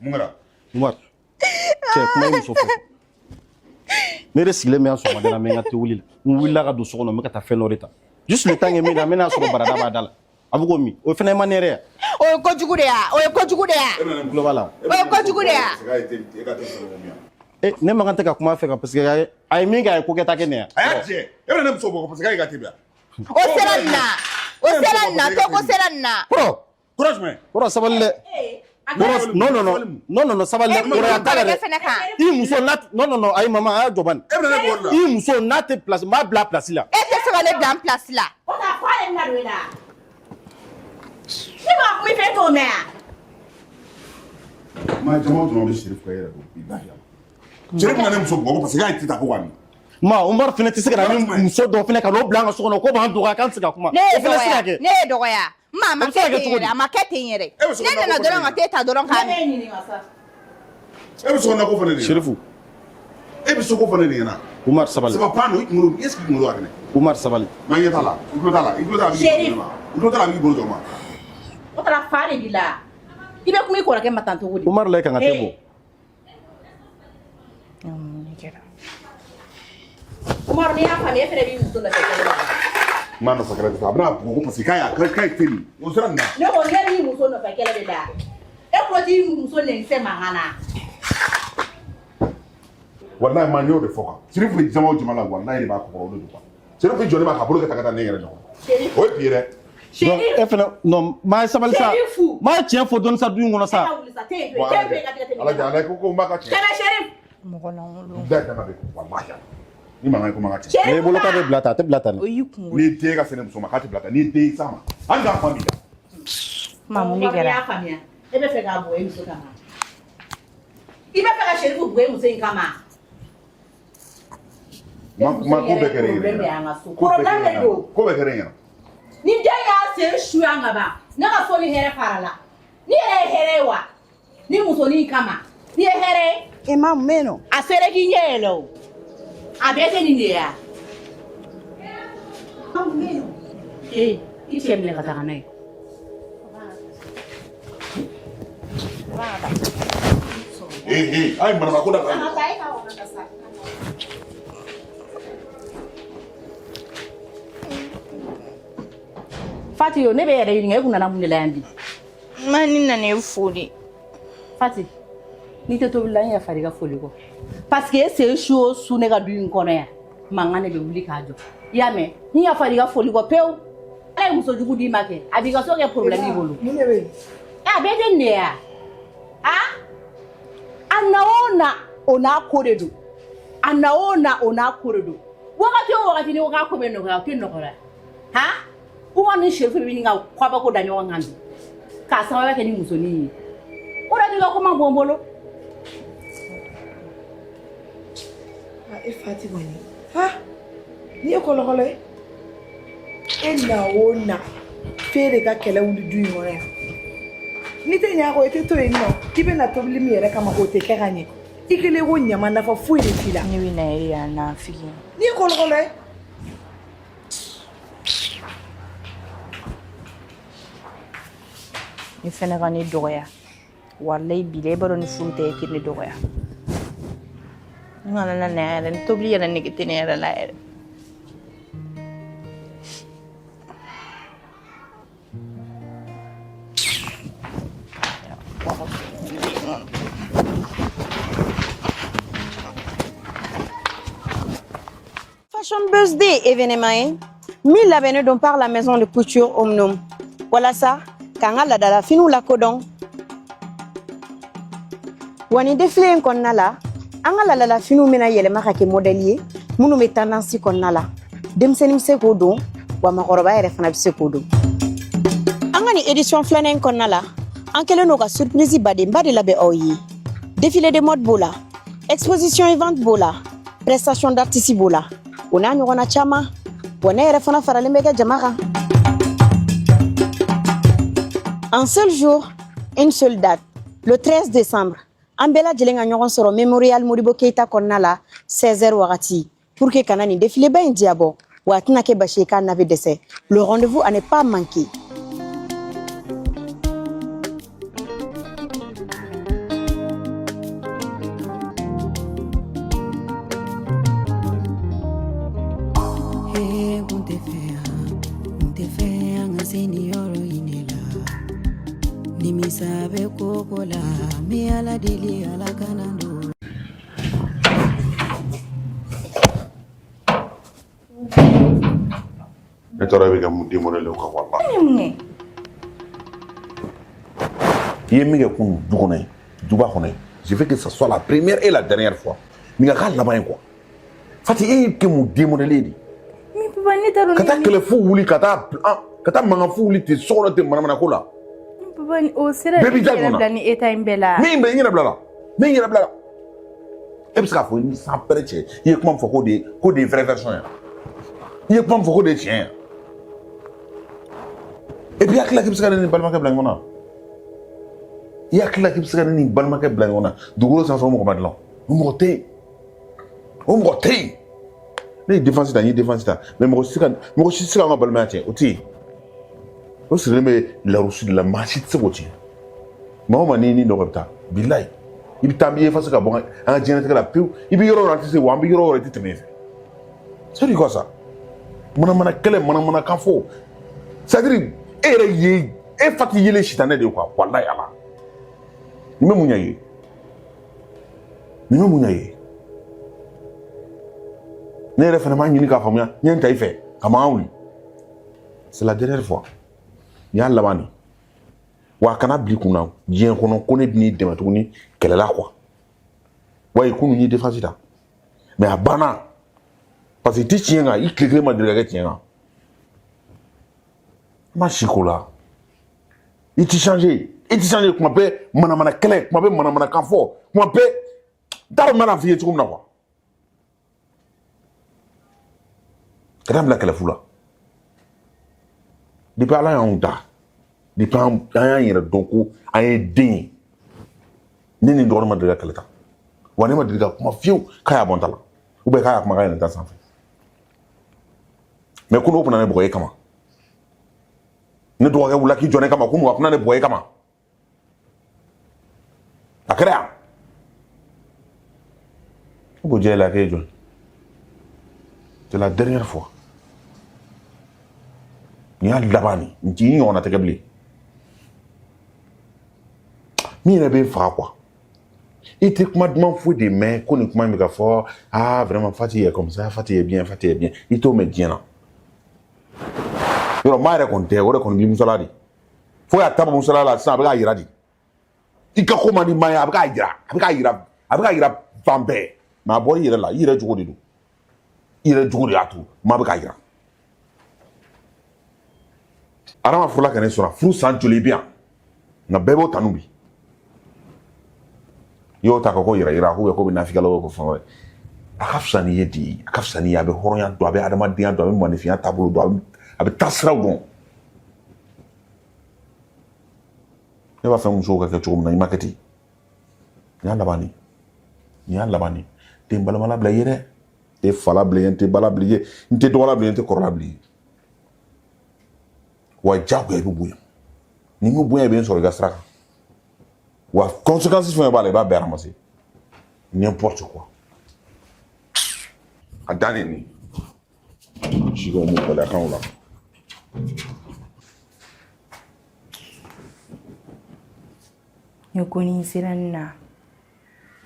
Mun kɛra? Umar, cɛ, kuma i muso fɛ. Ne de sigilen bɛ yan sɔgɔmada la, n bɛ n ka te wuli la. N wulila ka don so kɔnɔ, n bɛ ka taa fɛn dɔ de ta. Juste le temps que n bɛ na, n bɛna sɔrɔ barada b'a da la. A bɛ k'o min. O fana ye ma ne yɛrɛ ye. O ye kojugu de ya. O ye kojugu de ya. N tulo b'a la. O ye kojugu de ya. E, ne man kan tɛ ka kuma a fɛ kan parce que a ye min kɛ, a ye ko kɛta kɛ ne ya. A y'a jɛ. E bɛna ne muso bugɔ parce que k'a y'i ka te bila. O sera nin na. O sera nin na. To ko sera nin na. Kɔrɔ. Kɔrɔ jumɛn? Kɔrɔ, sabali dɛ. Kɔrɔ, non non non non non non, sabali dɛ. Kɔrɔya t'a la dɛ. Fɛnɛ kan. I muso n'a, non non non, ayi mama, a y'a jɔ bani. E bɛna ne bugɔ de la. I muso n'a tɛ place, n b'a bila a place la. E tɛ se ka ne bila n place la. O ta fa de bɛna don e la. Ne b'a kuma i fɛ, e t'o mɛn wa? Ma jama o jama bɛ Serif ka e yɛrɛ dɔn bilahi. Serif bɛna ne muso bugɔ parce que k'a ye te ta ko k'a min. Ma, Umar fana tɛ se ka na ni muso dɔ fana ka n'o bila an ka so kɔnɔ ko b'an dɔgɔya, k'an tɛ se ka kuma. Ne ye O fana tɛ se ka dɔgɔya. kɛ. Ne ye dɔgɔya. Ma, a ma O bɛ se ka kɛ kɛ ten cogo yɛrɛ. di? A ma kɛ ten yɛrɛ. E bɛ sɔn Ne ka nana ko dɔrɔn ka te ta dɔrɔn k'a Ne min. b'e ɲininka sa. E bɛ so kɔnɔ ko fana de ɲɛna. Serifu. E bɛ so ko fana de ɲɛna. Umar, sabali. Ça va pas non, i kunkolo, est-ce que i kunkolo ka kɛnɛ? Umar, sabali. Ma ɲɛ t'a la, i tulo t'a la, i tulo t'a la, a bɛ k'i bolo jɔ ma. I tulo t'a la, a bɛ k'i bolo jɔ ma. O taara fa de b'i la. I bɛ kuma i kɔrɔkɛ ma tan cogo di? Umar la, e kan ka te bɔ. Mun de kɛra? Umaru, n'i y'a faamuya, e fɛnɛ b'i muso nɔfɛ kɛlɛ la. N m'a nɔfɛ kɛlɛ tɛ, a bɛna bugɔ ko parce que k'a ye te min. O sera nin na. Ne ko ne b'i muso nɔfɛ kɛlɛ de la. E tulo t'i muso nɛnikisɛ mankan na. Walahi ma, n y'o de fɔ kan. Serifu bɛ jama o jama la, walahi de b'a kɔkɔrɔ o de don quoi. Serifu jɔlen b'a ka bolo kɛ ta ka taa ne yɛrɛ ɲɔgɔn. Serifu. O ye bi ye dɛ. Donc e fana, non, maa, sabali sa. Serifu. Maa, tiɲɛ fɔ dɔɔni sa du in kɔnɔ sa. E ka wuli sa, te yen to Bon, yen, te ala yen to yen, ka tigɛ kɛ. tɛmɛ. Ala kɛ, ala ko n b'a ka tiɲɛ. Kɛmɛ Serif. Mɔgɔ lankolon. Da danga bɛ walahi. Ni mankan ye ko man ka tiɲɛ. N'i bolo k'a bɛ bila tan, a tɛ bila tan dɛ. O y'i kungo. N'i den ka se ne muso ma k'a tɛ bila tan, n'i den s'a ma, hali n'a fa b'i la. Ma, mun de Umaru, n'i kɛra? y'a faamuya, e bɛ fɛ k'a bugɔ e muso kama. I bɛ fɛ ka Serifu bugɔ e muso in kama. Ma ma, ko bɛɛ kɛra e yɛrɛ Problème de ɲɛna. y'an ka so. Ko bɛɛ Problème kɛra e de ɲɛna. don. Ko bɛɛ kɛra e ɲɛna. Ni den y'a sen su yan ka ban, ne ka so ni hɛrɛ fara la. Ni yɛrɛ ye hɛrɛ ye wa? Ni musonin kama. Ni ye hɛrɛ ye. E ma mun bɛ yen nɔ? A sera k'i ɲɛ yɛlɛ o. A bɛɛ tɛ nin de ye wa? Ee, i cɛ minɛ ka taga n'a ye. Ee ee, a ye manamana ko dabila. Fati, o ne bɛ yɛrɛ ɲininka, e kun nana mun de la yan bi? Ma, ni nana e fo de. Fati, n'i tɛ tobili la, n yafa i ka foli kɔ. Parce que e sen su o su ne ka du in kɔnɔ yan, mankan de bɛ wuli k'a jɔ. I y'a mɛn? N yafa i ka foli kɔ pewu. Ala ye muso jugu d'i ma kɛ, a b'i ka so kɛ problème y'i bolo. Mun de bɛ yen? A bɛɛ tɛ nin de ye wa? A na o na, o n'a ko de don. A na o na, o n'a ko de don. Wagati o wagati, n'i ko k'a ko bɛ nɔgɔya, o tɛ nɔgɔya. Han, Umaru ni Serifu bɛ ɲini ka kabako da ɲɔgɔn kan bi k'a sababu kɛ ni musonin ye. O de i ka ko man bon n bolo. Ah, e Fati kɔni, ha, nin ye kɔlɔkɔlɔ ye. E na o na, f'e de ka kɛlɛ wuli du in kɔnɔ yan. N'i tɛ ɲɛ a kɔ, i tɛ to yen nɔ k'i bɛ na tobili min yɛrɛ kama, o tɛ kɛ ka ɲɛ. I kɛlen ko ɲama, nafa foyi de t'i la. Ne bɛ na e yan nafigi. Nin ye kɔlɔkɔlɔ ye. Ni fɛnɛ ka ne dɔgɔya, walayi bi la, i b'a dɔn ni furu tɛ, e tɛ ne dɔgɔya. N kana na na yɛrɛ, ni tobili yɛrɛ nege tɛ ne yɛrɛ la yɛrɛ. Fashion Buzz Day, événement ye min labɛnnen don par la maison de couture Omnom walasa k'an ka laadala finiw lakodɔn. Wa nin défilé in kɔnɔna la, an ka laadala finiw bɛna yɛlɛma ka kɛ modèle ye minnu bɛ tendance kɔnɔna la. Denmisɛnnin bɛ se k'o don, wa makɔrɔba yɛrɛ fana bɛ se k'o don. An ka nin édition filanan in kɔnɔna la, An kɛlen don ka surprise badenba de labɛn aw ye. Défilé de mode b'o la, exposition et vente b'o la, prestation d'artiste b'o la, o n'a ɲɔgɔnna caman. Wa ne yɛrɛ fana faralen bɛ kɛ jama kan. Un seul jour, une seule date, le 13 décembre. An bɛɛ lajɛlen ka ɲɔgɔn sɔrɔ Mémorial Modibo Keita kɔnɔna la 16h wagati pour que kana nin défilé ba in diyabɔ. Wa a tɛna kɛ basi ye k'a na bɛ dɛsɛ. Le rendez-vous à ne pas manquer. Hey, kun tɛ fɛ yan, kun tɛ fɛ an ka se nin yɔrɔ in de la. Nimisa bɛ ko ko la, n bɛ Ala deli Ala kana don. Ne taara bɛ ka mun den mɔnɛ kan wala. Ne mun kɛ? I ye min kɛ kunun du kɔnɔ yen, duba kɔnɔ yen, je veux que ça soit la première et la dernière fois. Nin ka k'a laban ye quoi. Fati, e y'i kɛ mun den mɔnɛlen de ye? Mais papa, ne t'a dɔn. Ka taa kɛlɛ fu wuli, ka taa mankan fu wuli ten so kɔnɔ ten manamana ko la. Papa, o sera Bɛɛ b'i da yɛrɛ dɔn na. bila ni état in bɛɛ la. Min bɛ n yɛrɛ bila la, min yɛrɛ bila la. E bɛ se k'a fɔ ni san pɛrɛ cɛ, i ye kuma min fɔ k'o de ye vraie version ye. I ye kuma min fɔ k'o de ye tiɲɛ ye. Et puis i hakili la k'i bɛ se ka ne ni balimakɛ bila ɲɔgɔn na. I hakili la k'i bɛ se ka ne ni balimakɛ bila ɲɔgɔn na. Dugukolo sanfɛ o mɔgɔ ma dilan. O mɔgɔ tɛ yen. O mɔgɔ tɛ yen. Ne ye défense ta, n ye défense ta. Mais mɔgɔ si tɛ se k'an ka balimaya tiɲɛ. O tɛ yen. O sirilen bɛ larusi de la, maa si tɛ se k'o tiɲɛ. Maa o maa n'i ni dɔgɔ bɛ taa, bilayi. I bɛ taa n b'i effacer ka bɔ an ka diɲɛlatigɛ la pewu. I bɛ yɔrɔ o yɔrɔ a tɛ se wa an bɛ yɔrɔ o yɔrɔ i tɛ tɛmɛ yen fɛ. C'est quoi ça? Manamana kɛlɛ, manamanakan fɔ. C'est à dire e yɛrɛ ye e fa t'i yelen sitanɛ de ye quoi, walayi Ala. Nin bɛ mun ɲɛ i ye? Nin bɛ mun ɲɛ i ye? Ne yɛrɛ fana m'a ɲini k'a faamuya, n ye n ta i fɛ ka mankan wuli. C'est la dernière fois. Nin y'a laban de. Wa a kana bila i kunna diɲɛ kɔnɔ ko ne bɛn'i dɛmɛ tuguni kɛlɛ la quoi. Wa kunun n ye défense ta. Mais a banna. Parce que i tɛ tiɲɛ kan, i tile kelen ma deli ka kɛ tiɲɛ kan. I ma si ko la. I ti changer. I ti changer kuma bɛɛ manamana kɛlɛ, kuma bɛɛ manamanakan fɔ, kuma bɛɛ n t'a dɔn n bɛna f'i ye cogo min na quoi. Ka taa bila kɛlɛfu la. Depuis Ala y'anw da, depuis an y'an yɛrɛ dɔn ko an ye den ye, ne ni n dɔgɔnin ma deli ka kɛlɛ ta. Wa ne ma deli ka kuma fiyewu k'a y'a bɔ n ta la ou bien k'a y'a kumakan yɛlɛn ta sanfɛ. Mais kunun o kun na ne bugɔ e kama. Ne dɔgɔkɛ wulila k'i jɔ ne kama kunun, a kun na ne bugɔ e kama. A kɛra yan. O ko jɛ la k'e jɔn. C'est la dernière fois. Nin y'a laban de. N t'i ɲɔgɔnna tɛ kɛ bilen. Min yɛrɛ bɛ n faga quoi. I tɛ kuma duman foyi de mɛn ko nin kuma in bɛ ka fɔ, ah vraiment Fati est comme ça, Fati est bien, Fati est bien. I t'o mɛn diɲɛ na. Yɔrɔ maa yɛrɛ kɔni tɛ, o de kɔni b'i musala de. Fo y'a ta musala la sisan, a bɛ k'a yira de. I ka ko man di maa ye, a bɛ k'a yira, a bɛ k'a yira, a bɛ k'a yira fan bɛɛ. Mais a bɔra i yɛrɛ la, i yɛrɛ jogo de don. I yɛrɛ jogo de y'a to maa bɛ k'a yira. Adama furula ka ne sɔrɔ furu san joli bɛ yan, nka bɛɛ b'o tanu bi. I y'o ta ka ko yira yira ko bɛ nafikalaw ko fɛn wɛrɛ. A ka fisa n'i ye di, a ka fisa n'i ye, a bɛ hɔrɔnya dɔn, a bɛ adamadenya dɔn, a bɛ maninfinya taabolo dɔn, a bɛ taasiraw dɔn. Ne b'a fɛ musow ka kɛ cogo min na, i ma kɛ ten. Nin y'a laban de. Nin y'a laban de. N tɛ n balimala bila i ye dɛ. N tɛ fala bila i ye, n tɛ bala bila i ye, n tɛ dɔgɔla bila i ye, n tɛ kɔrɔla bila i ye. Wa diyagoya i bɛ bonya. N'i ma bonya, i bɛ n sɔrɔ i ka sira kan. Wa conséquence fɛn fɛn b'a la, i b'a bɛɛ ramasser. N'importe quoi. A dan de nin. Si ko mun gɛlɛya la. Ne ko ni sera nin na,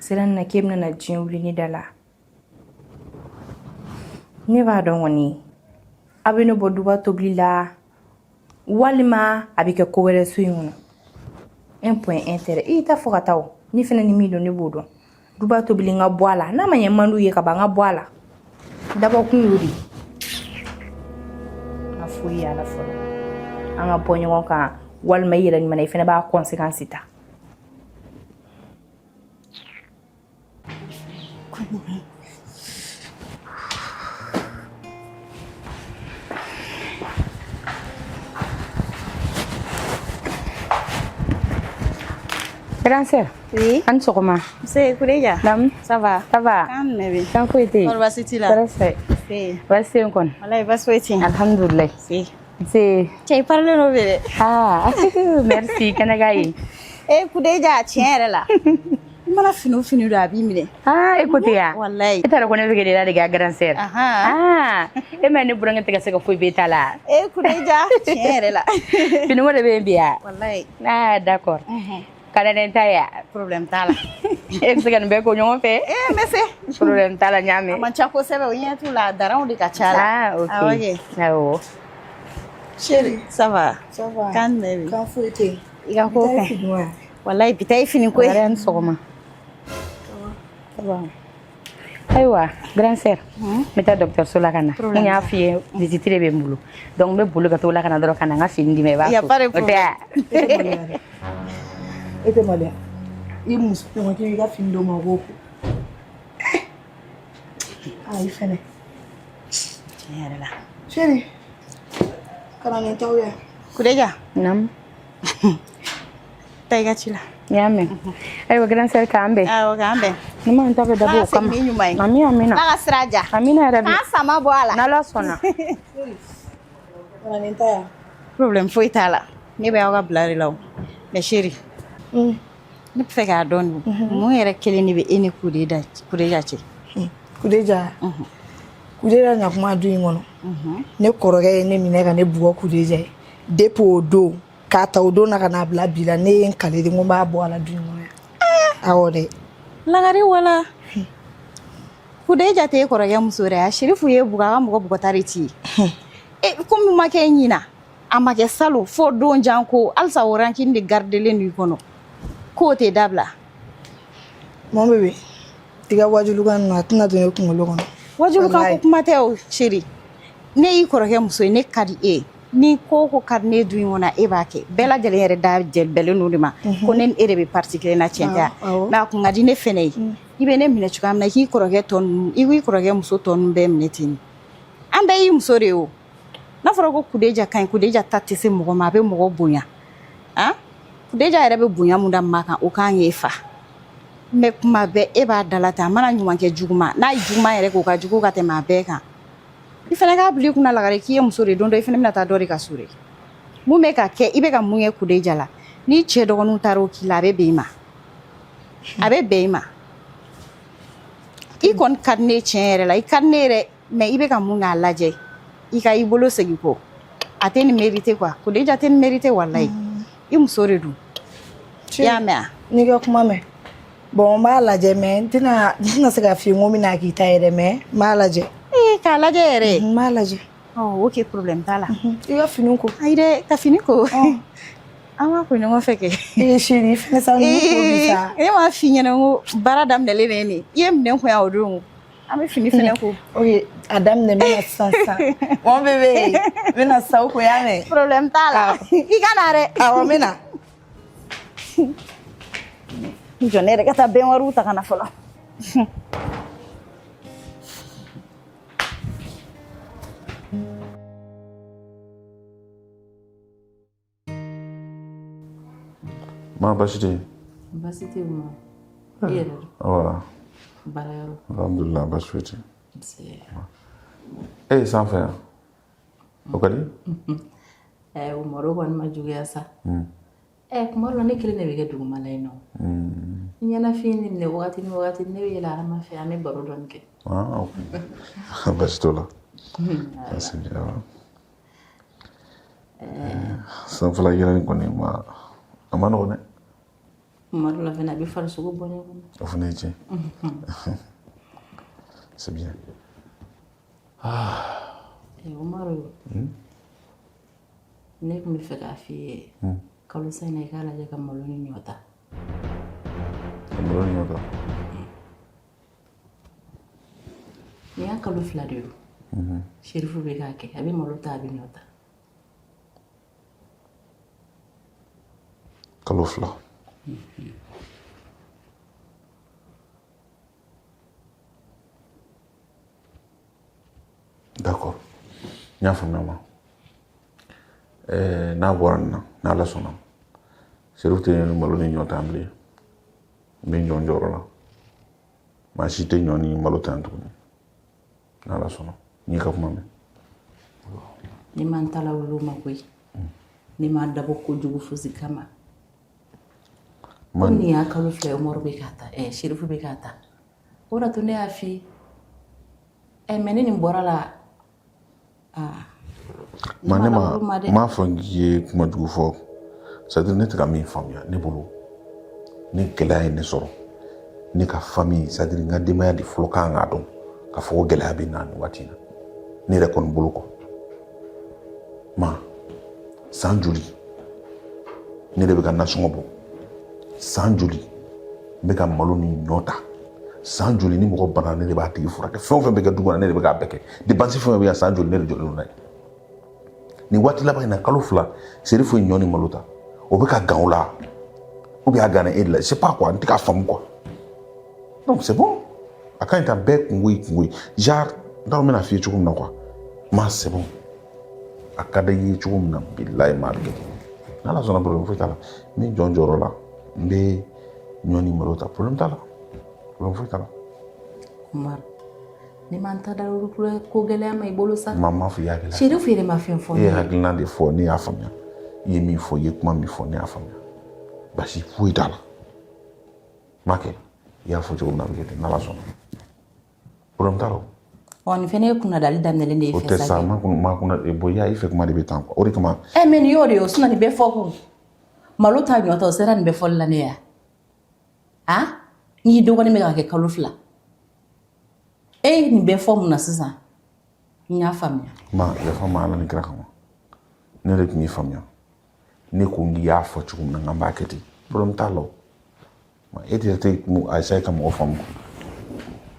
sera nin na k'e bɛna na diɲɛ wuli ne da la. Ne b'a dɔn kɔni a bɛ ne bɔ duba tobili la walima a bɛ kɛ ko wɛrɛ so in kɔnɔ. Un point un trait. I t'a fɔ ka taa o. Ne fana ni min don, ne b'o dɔn. Duba tobili n ka bɔ a la. N'a ma ɲɛ man d'u ye ka ban, n ka bɔ a la. Dabɔkun y'o de ye. N ka foyi y'a la fɔlɔ. An ka bɔ ɲɔgɔn kan. Walima i yɛrɛ ɲuman na, i fana b'a conséquence ta. Grande sœur. Oui. A ni sɔgɔma. Nse Kudeja. Naamu. Ça va? Ça va. Kan jumɛn bɛ? Kan foyi tɛ yen. Kɔri baasi t'i la? Tɔɔrɔ tɛ. Nse. Baasi tɛ yen kɔni. Walayi baasi foyi tɛ yen. Alhamdulilayi. Nse. Nse. Cɛ i parilen don bi dɛ. Ah, merci kɛnɛ ka ye. E Kudeja tiɲɛ yɛrɛ la. I mana fini o fini don a b'i minɛ. Ah, e ko ten ya? Walayi. E t'a dɔn ko ne bɛ k'e de ladege a grande sœur. Ahan. Ah, e ma ye ne burankɛ tɛ ka se ka foyi b'e ta la. E Kudeja tiɲɛ yɛrɛ la. Finiko de bɛ yen bi ya? Walayi. Ah, d'accord. Ka na ni ta ye ya? Problème t'a la. E bɛ se ka nin bɛɛ ko ɲɔgɔn fɛ? Ee n bɛ se. Problème t'a la, n y'a mɛn. A man ca kosɛbɛ, o ɲɛ t'u la, daranw de ka ca la. Ah, ok. Awɔ kɛ. Awɔ. Chérie. Ça va? Ça va. Kan jumɛn bɛ? Kan foyi tɛ yen. I ka ko Bi ta ye ka ɲi. fini wa? Walayi bi ta ye fini ko ye. Wala ni sɔgɔma. Ayiwa, grande sœur, n bɛ taa dɔgɔtɔrɔso la ka na. N y'a f'i ye visite de bɛ n bolo. Donc n bɛ boli ka t'o la ka na dɔrɔn ka na n ka fini d'i ma i b'a Y a ko. pas de O tɛ wa? problème. E tɛ maloya. I muso ɲɔgɔn k'i ka fini d'o ma o k'o ko. Aa i fɛnɛ. Tiɲɛ yɛrɛ la. Chérie, ka na nin t'aw ye. Kudeja. Naamu. Taa i ka ci la. N y'a mɛn. Ayiwa grande sœur k'an bɛn. Awɔ k'an bɛn. Ni ma n ta bɛ dabɔ o Ala ka kama. segin ni ɲuman ye. Ami amina. Ala ka sira diya. Amina yɛrɛ bi. K'an sama bɔ a la. N'Ala sɔnna. Ka na nin ta yan. Problème foyi t'a la. Ne bɛ aw ka bila de la o. Mais chérie. Ne bɛ fɛ k'a dɔn de. Mun yɛrɛ kelen de bɛ e ni Kudeja cɛ? Kudeja. Kudeja na kuma du in kɔnɔ. Ne kɔrɔkɛ ye ne minɛ ka ne bugɔ Kudeja ye. Depuis o don k'a ta o don na ka n'a bila bi la, ne ye n kale de, n ko n b'a bɔ a la du in kɔnɔ yan. Awɔ dɛ. Lagare wala. Kudeja tɛ e kɔrɔkɛ muso yɛrɛ ye. Sherifu ye bugɔ, a ka mɔgɔ bugɔta de t'i ye. E komi ma kɛ ɲina, a ma kɛ salon fo don jan ko halisa o rancune de gardelen don i kɔnɔ. K'o tɛ dabila. Mon bébé, i ka wajulukan ninnu a tɛna don ne kunkolo kɔnɔ. Wajulukan ko kuma tɛ o chérie. Ne y'i kɔrɔkɛ muso ye, ne ka di e ye. Ni ko o ko ka di ne ye du in kɔnɔ, e b'a kɛ. Bɛɛ lajɛlen yɛrɛ da bɛnnen don de ma. Ko ne ni e de bɛ parti kelen na, tiɲɛ tɛ wa? Mais a kun ka di ne fɛnɛ ye. I bɛ ne minɛ cogoya min na, i k'i kɔrɔkɛ tɔ ninnu, i k'i kɔrɔkɛ muso tɔ ninnu bɛɛ minɛ ten. An bɛɛ y'i muso de ye o. N'a fɔra ko Kudeja ka ɲi, Kudeja ta tɛ se mɔgɔ ma, a bɛ mɔgɔ bonya. Han? Kudeja yɛrɛ bɛ bonya mun da maa kan, o kan k'e fa. Mais kuma bɛɛ e b'a dala ten, a mana ɲuman kɛ juguman, n'a ye juguman yɛrɛ kɛ, o ka jugu ka tɛmɛ a bɛɛ kan. I fana k'a bila i kunna Lagare k'i ye muso de ye, don dɔ i fana bɛna taa dɔ de ka so dɛ. Mun bɛ ka kɛ, i bɛ ka mun kɛ Kudeja la, n'i cɛ dɔgɔninw taara o k'i la, a bɛ bɛn i ma. A bɛ bɛn i ma. I kɔni ka di ne ye tiɲɛ yɛrɛ la, i ka di ne ye dɛ, mais i bɛ ka mun k'a lajɛ, i ka i bolo segin kɔ. A tɛ nin mérité quoi. Kudeja tɛ nin mérité walayi. I muso de don. I y'a mɛn wa? N'i ka kuma mɛn. Bon, n b'a lajɛ, mais n tɛna se k'a f'i ye n ko n bɛna k'i ta yɛrɛ, mais n b'a lajɛ. Ee k'a lajɛ yɛrɛ. N b'a lajɛ. Ɔ ok, problème t'a la. I ka fini ko. Ayi dɛ, ka fini ko. An b'a ko ɲɔgɔn fɛ kɛ. Ee chérie, i fɛnɛ sa ninnu ko bi sa. Ne m'a f'i ɲɛna n ko baara daminɛlen de ye nin ye. I ye minɛn ko yan o don. An bɛ fini fɛnɛ ko. Ok, a daminɛ, n bɛna sisan sisan. Mon bébé, n bɛna sisan o ko y'a mɛn. Problème t'a la. I ka na dɛ. Awɔ, n bɛ na. N jɔ ne yɛrɛ ka taa bɛnwariw ta ka na fɔlɔ. Ma baasi tɛ yen? Baasi tɛ yen ma. I yɛrɛ dun? Awa. Baarayɔrɔ? Alhamdulilah, baasi foyi tɛ yen. Nse. E ye sanfɛ yan? O ka di? Ɛ o maro kɔni ma juguya sa. Ɛ kuma dɔ la ne kelen de bɛ kɛ dugumala in nɔ. N ɲɛnafin ne minɛ wagati ni wagati, ne bɛ yɛlɛ Adama fɛ, an bɛ baro dɔɔni kɛ. Ah, ok. Baasi t'o la. Baasi tɛ yen. Sanfɛla yɛlɛnni kɔni ma a ma nɔgɔn dɛ. Kuma dɔ la fɛnɛ a bɛ farisogo bɔ ɲɔgɔn na. O fana ye tiɲɛ. C'est bien. Ah. Ɛ Umaru. Ne tun bɛ fɛ k'a f'i ye. Kalo sa in na i k'a lajɛ ka malo ni ɲɔ ta. Ka malo ni ɲɔ ta. Nin y'a kalo 2 de ye o. Sherifu bɛ k'a kɛ, a bɛ malo ta, a bɛ ɲɔ ta. Kalo 2. D'accord, n y'a faamuya. Ma ɛɛ, n'a bɔra nin na, n'Ala sɔnna, Serifu tɛ malo ni ɲɔ ta bilen. N bɛ n jɔ n jɔyɔrɔ la. Maa si tɛ ɲɔ ni malo ta yan tuguni, n'Ala sɔnna. N y'i ka kuma mɛn. Ne ma n ta lawuli o ma koyi. Ne m'a dabɔ kojugu fosi kama. Ko nin y'a kalo 2 ye, Umaru bɛ k'a ta, Serifu bɛ k'a ta. O de to ne y'a f'i ye. Mais ni nin bɔra la, aa. Ma ne ma n m'a fɔ k'i ye kuma jugu fɔ. C'est à dire, ne tɛ ka min faamuya, ne bolo, ni gɛlɛya ye ne sɔrɔ, ne ka famille, c'est à dire n ka denbaya de fɔlɔ kan k'a dɔn k'a fɔ ko gɛlɛya bɛ na nin waati in na. Ne yɛrɛ kɔni bolo kɔ, ma san joli ne de bɛ ka nasɔngɔ bɔ, san joli n bɛ ka malo ni ɲɔ ta, san joli ni mɔgɔ bana ne de b'a tigi furakɛ, fɛn o fɛn bɛ kɛ du kɔnɔ ne de bɛ k'a bɛɛ kɛ, dépense fɛn o fɛn bɛ yan, san joli ne de jɔlen don n'a ye. Nin waati laban in na, kalo 2, Serifu ye ɲɔ ni malo ta, o bɛ ka gan o la ou bien a ganna e de la, je sais pas quoi, n tɛ k'a faamu quoi. Donc c'est bon, a ka ɲi tan, bɛɛ kungo ye kungo ye. Genre, n t'a dɔn n bɛna f'i ye cogo min na quoi. Ma, c'est bon, a ka di i ye cogo min na, bilayi, ma a bɛ kɛ ten. N'Ala sɔnna, problème foyi t'a la. N bɛ jɔ n jɔyɔrɔ la, n bɛ ɲɔ ni malo ta, problème t'a la, problème foyi t'a la. Umaru, ne ma n ta da ko gɛlɛya ma i bolo sa. Ma m'a fɔ i y'a gɛlɛya. Serifu yɛrɛ ma fɛn fɔ E ne ye ye. Hakilina de fɔ, ne y'a faamuya. I ye min fɔ, i ye kuma min fɔ, ne y'a faamuya. Basi foyi t'a la. Ma kɛ, i y'a fɔ cogo min na, a bɛ kɛ ten, n'Ala sɔnna. Problème t'a la o. Ɔ, nin fɛnɛ ye kunnadali daminɛlen de ye O fɛ tɛ sa sa, kɛ. ma kun ma kunna bɔn, i y'a i fɛ kuma de bɛ tan quoi. O de kama. Mais nin y'o de ye o, sinon nin bɛɛ fɔ kun. Malo ta ɲɔ ta, o sera nin bɛɛ fɔli la ne ya. Han? N'i y'i dɔgɔnin bɛ ka kɛ kalo 2. E ye nin bɛɛ fɔ mun na sisan? N y'a faamuya. Ma yafa ma, Ala ni kira kama. Ne de tun y'i faamuya. Ne ko n k'i y'a fɔ cogo min na, n k'an b'a kɛ ten. Problème t'a la o. Ma e tɛ tɛ a essayer ka mɔgɔ faamu.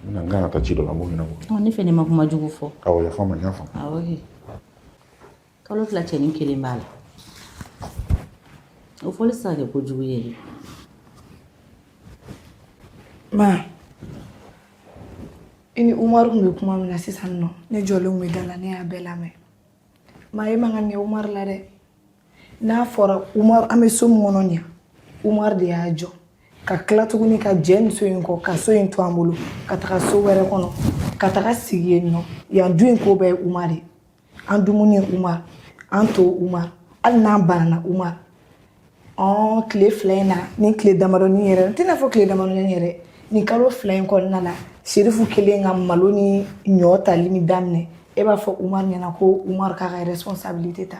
N bɛna n kan ka taa ci dɔ la, n b'o ɲɛnabɔ. Ɔ, ne fɛnɛ ma kuma jugu fɔ. Awɔ, yafa ma, n y'a faamu. Awɔ kɛ. Kalo 2 cɛnin kelen b'a la. O fɔli tɛ se ka kɛ kojugu ye dɛ. Ma, i ni Umaru tun bɛ kuma min na sisan nɔ, ne jɔlen tun bɛ da la, ne y'a bɛɛ lamɛn. Ma, e man ka nin Umaru la dɛ. N'a fɔra Umaru, an bɛ so min kɔnɔ nin yan, Umaru de y'a jɔ ka tila tuguni ka jɛ nin so in kɔ, ka so in to an bolo, ka taga so wɛrɛ kɔnɔ, ka taga sigi yen nɔ. Yan du in ko bɛɛ ye Umaru ye. An dumuni Umaru, an to Umaru, hali n'an banana Umaru. Ɔn, tile 2 in na, ni tile damadɔnin yɛrɛ, n tɛna fɔ tile damadɔnin yɛrɛ, nin kalo 2 in kɔnɔna la, Serifu kelen ka malo ni ɲɔ tali min daminɛ, e b'a fɔ Umaru ɲɛna ko Umaru k'a ka responsabilité ta.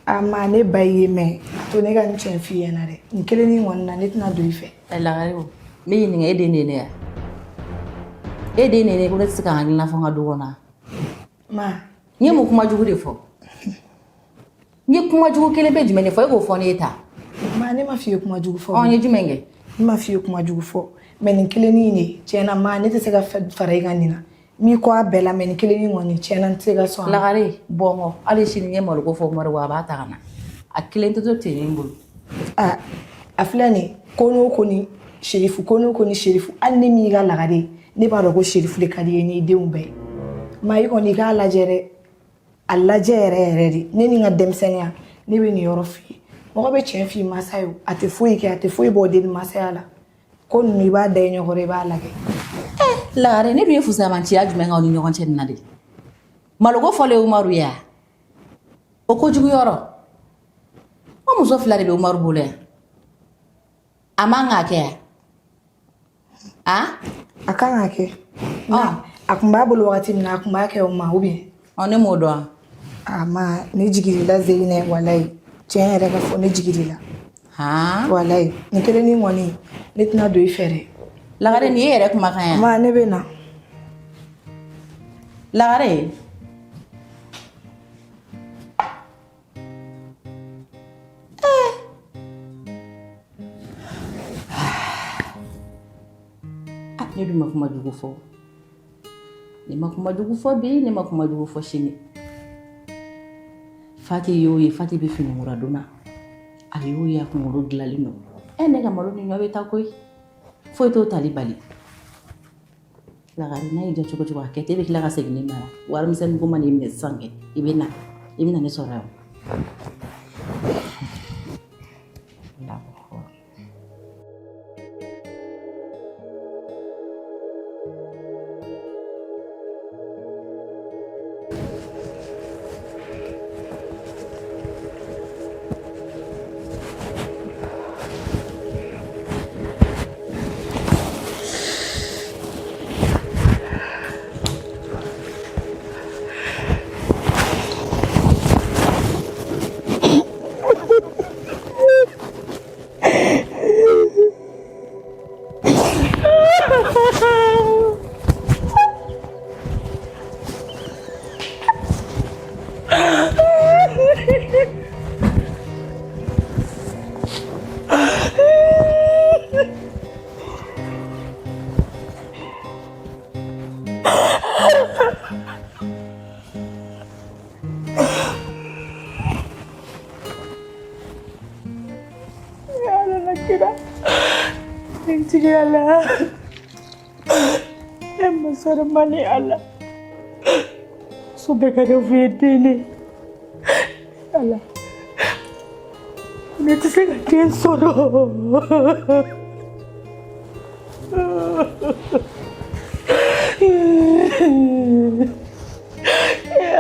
A ma, ne ba ye, mais a to ne ka nin tiɲɛ f'i ɲɛna dɛ, nin kelennin kɔni na, ne tɛna don i fɛ. Lagare o, n bɛ ɲininka, e den de ye ne ya? E den de ye ne ko ne tɛ se ka n hakilina fɔ n ka du kɔnɔ. Ma. N ye mun kuma jugu de fɔ? N ye kuma jugu kelen bɛ jumɛn de fɔ? E k'o fɔ ne ye ta. Ma, ne ma f'i ye kuma jugu fɔ. Ɔ, n ye jumɛn kɛ? Ne ma f'i ye kuma jugu fɔ, mais nin kelennin in de, tiɲɛna, ma, ne tɛ se ka fara i kan nin na. N b'i kɔ a bɛɛ la, mais nin kelennin kɔni, tiɲɛna, n tɛ se ka sɔn a ma. Lagare, bɔ n kɔ. Hali sini n ye maloko fɔ Umaru a b'a ta ka na. A kelen tɛ to ten n bolo. A, a filɛ nin ye, ko n'o ko ni Serifu, ko n'o ko ni Serifu, hali ne min y'i ka lagare ye, ne b'a dɔn ko Serifu de ka di i ye n'i denw bɛɛ ye. Ma, i kɔni, i k'a lajɛ dɛ, a lajɛ yɛrɛ yɛrɛ de. Ne ni n ka denmisɛnninya, ne bɛ nin yɔrɔ f'i ye. Mɔgɔ bɛ tiɲɛ f'i mansa ye o, a tɛ foyi kɛ, a tɛ foyi bɔ den ni masaya la. Ko ninnu, i b'a da i ɲɛkɔrɔ, i b'a lajɛ. Lagare, ne dun ye fusamanciya jumɛn k'aw ni ɲɔgɔn cɛ nin na de? Maloko fɔlen Umaru ye wa? O kojugu yɔrɔ. O muso 2 de bɛ Umaru bolo yan. A man k'a kɛ yan. A? A kan k'a kɛ. A tun b'a bolo wagati min na, a tun b'a kɛ o ma ou bien? Ɔ, ne m'o dɔn. A ma, ne jigir'i la Zeyinɛ, walayi. Tiɲɛ yɛrɛ ka fɔ, ne jigir'i la. Han? Walayi, nin kelennin kɔni, ne tɛna don i fɛ dɛ. Lagare, nin ye e yɛrɛ kumakan ye? Ma, ne bɛ na. Lagare. Ne dun ma kuma jugu fɔ. Ne ma kuma jugu fɔ bi, ne ma kuma jugu fɔ sini. Fati y'o ye, Fati bɛ fini kura donna. A y'o ye a kunkolo dilanlen don. Ɛ ne ka malo ni ɲɔ bɛ taa koyi. Foyi t'o tali bali. Lagare n'a y'i diya cogo cogo a kɛ ten, e bɛ tila ka segin ne ma yan. Warimisɛnnin ko mana i minɛ sisan kɛ, i bɛ na. I bɛ na ne sɔrɔ yan. Ala la kira n tigi ala e masaramani ala muso bɛɛ ka rêve ye den de ala ne tɛ se ka den sɔrɔ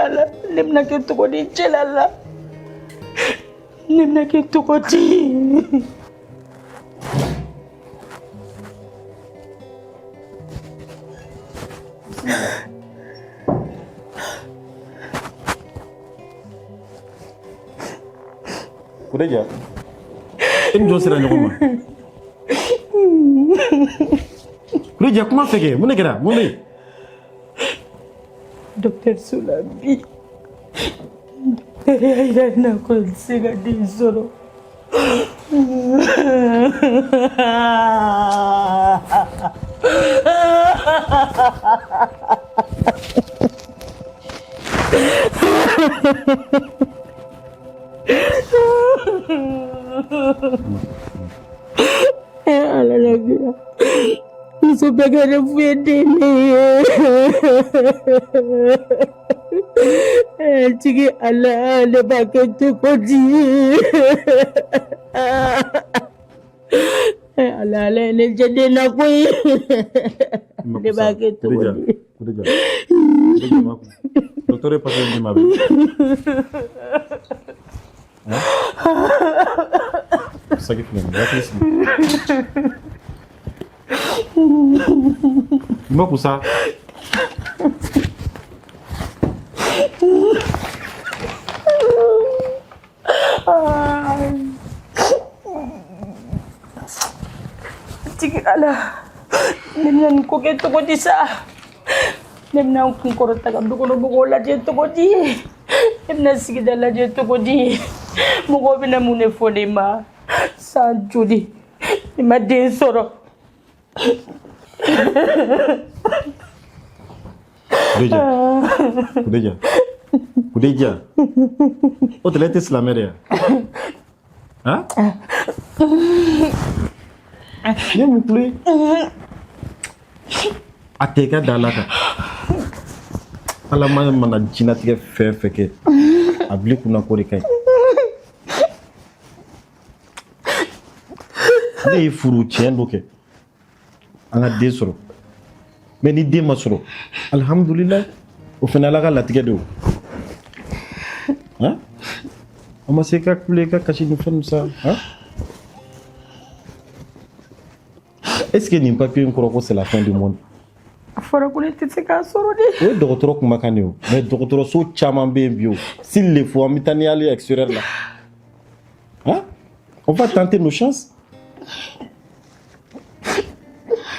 ala ne bɛna kɛ cogo di cɛla la ne bɛna kɛ cogo di Kureja, e ni jɔn sera ɲɔgɔn ma? Kureja, kuma fɛ kɛ, mun de kɛra? Mun bɛ yen? Dɔgɔtɔrɔso la bi dɔgɔtɔrɔ y'a jira ne na ko n tɛ se ka den sɔrɔ. Ala la kira muso bɛɛ ka rêve ye den de ye tigi ala ne b'a kɛ cogo di ala ala ye ne jɛ den na koyi ne b'a kɛ cogo di. Docteur ye papier d'i ma bi. Saki filɛ nin ye, hakili sigi. I ma kun sa. Tigi ala ne bɛna nin ko kɛ cogo di sa ne bɛna n kun kɔrɔta ka dukɔnɔmɔgɔw lajɛ cogo di ne bɛna sigida lajɛ cogo di mɔgɔw bɛna mun de fɔ ne ma san joli ne ma den sɔrɔ Kudeja Kudeja Kudeja o tɛlɛ tɛ silamɛ de ya han ne mun kulo ye a tɛ i ka da la kan ala ma mana diɲɛnatigɛ fɛn fɛn kɛ a bil'i kunna k'o de ka ɲi ne ye furu tiɲɛ dɔ kɛ an ka den sɔrɔ mais ni den ma sɔrɔ alihamudulilayi o fana ala ka latigɛ de o han an ma se ka kule ka kasi ni fɛn sa han est ce que nin papier in kɔrɔ ko c'est la fin du monde a fɔra ko ne tɛ se k'a sɔrɔ de o ye dɔgɔtɔrɔ kumakan de ye o mais dɔgɔtɔrɔso caman bɛ yen bi o s'il le faut an bɛ taa ni hali extérieur la hein on va tenter nos chances.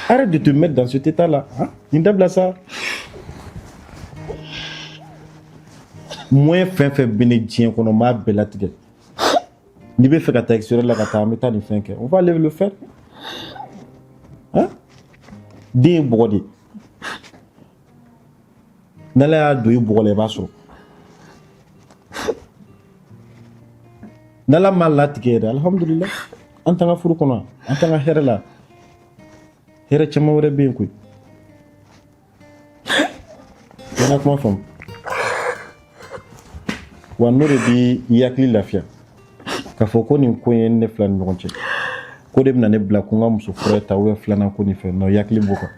Arrête de te mettre dans cet état-là. Hein? Nin dabila sa. Moyen fɛn fɛn bɛ ne diɲɛ kɔnɔ n b'a bɛɛ latigɛ. N'i bɛ fɛ ka taa extérieur la ka taa an bɛ taa nin fɛn kɛ. On va aller le faire. Hein? Den ye bɔgɔ de ye. N'Ala y'a don i bɔgɔ la i b'a sɔrɔ. N'Ala m'a latigɛ yɛrɛ, alhamdulillah, an t'an ka furu kɔnɔ, an t'an ka hɛrɛ la. Hɛrɛ caman wɛrɛ bɛ yen koyi. I ka kuma faamu. Wa n'o de b'i hakili lafiya k'a fɔ ko nin ko ye ne fila ni ɲɔgɔn cɛ, ko de bɛna ne bila ko n ka muso fɔlɔ ta ou bien filanan ko nin fɛn non, i hakili b'o kan.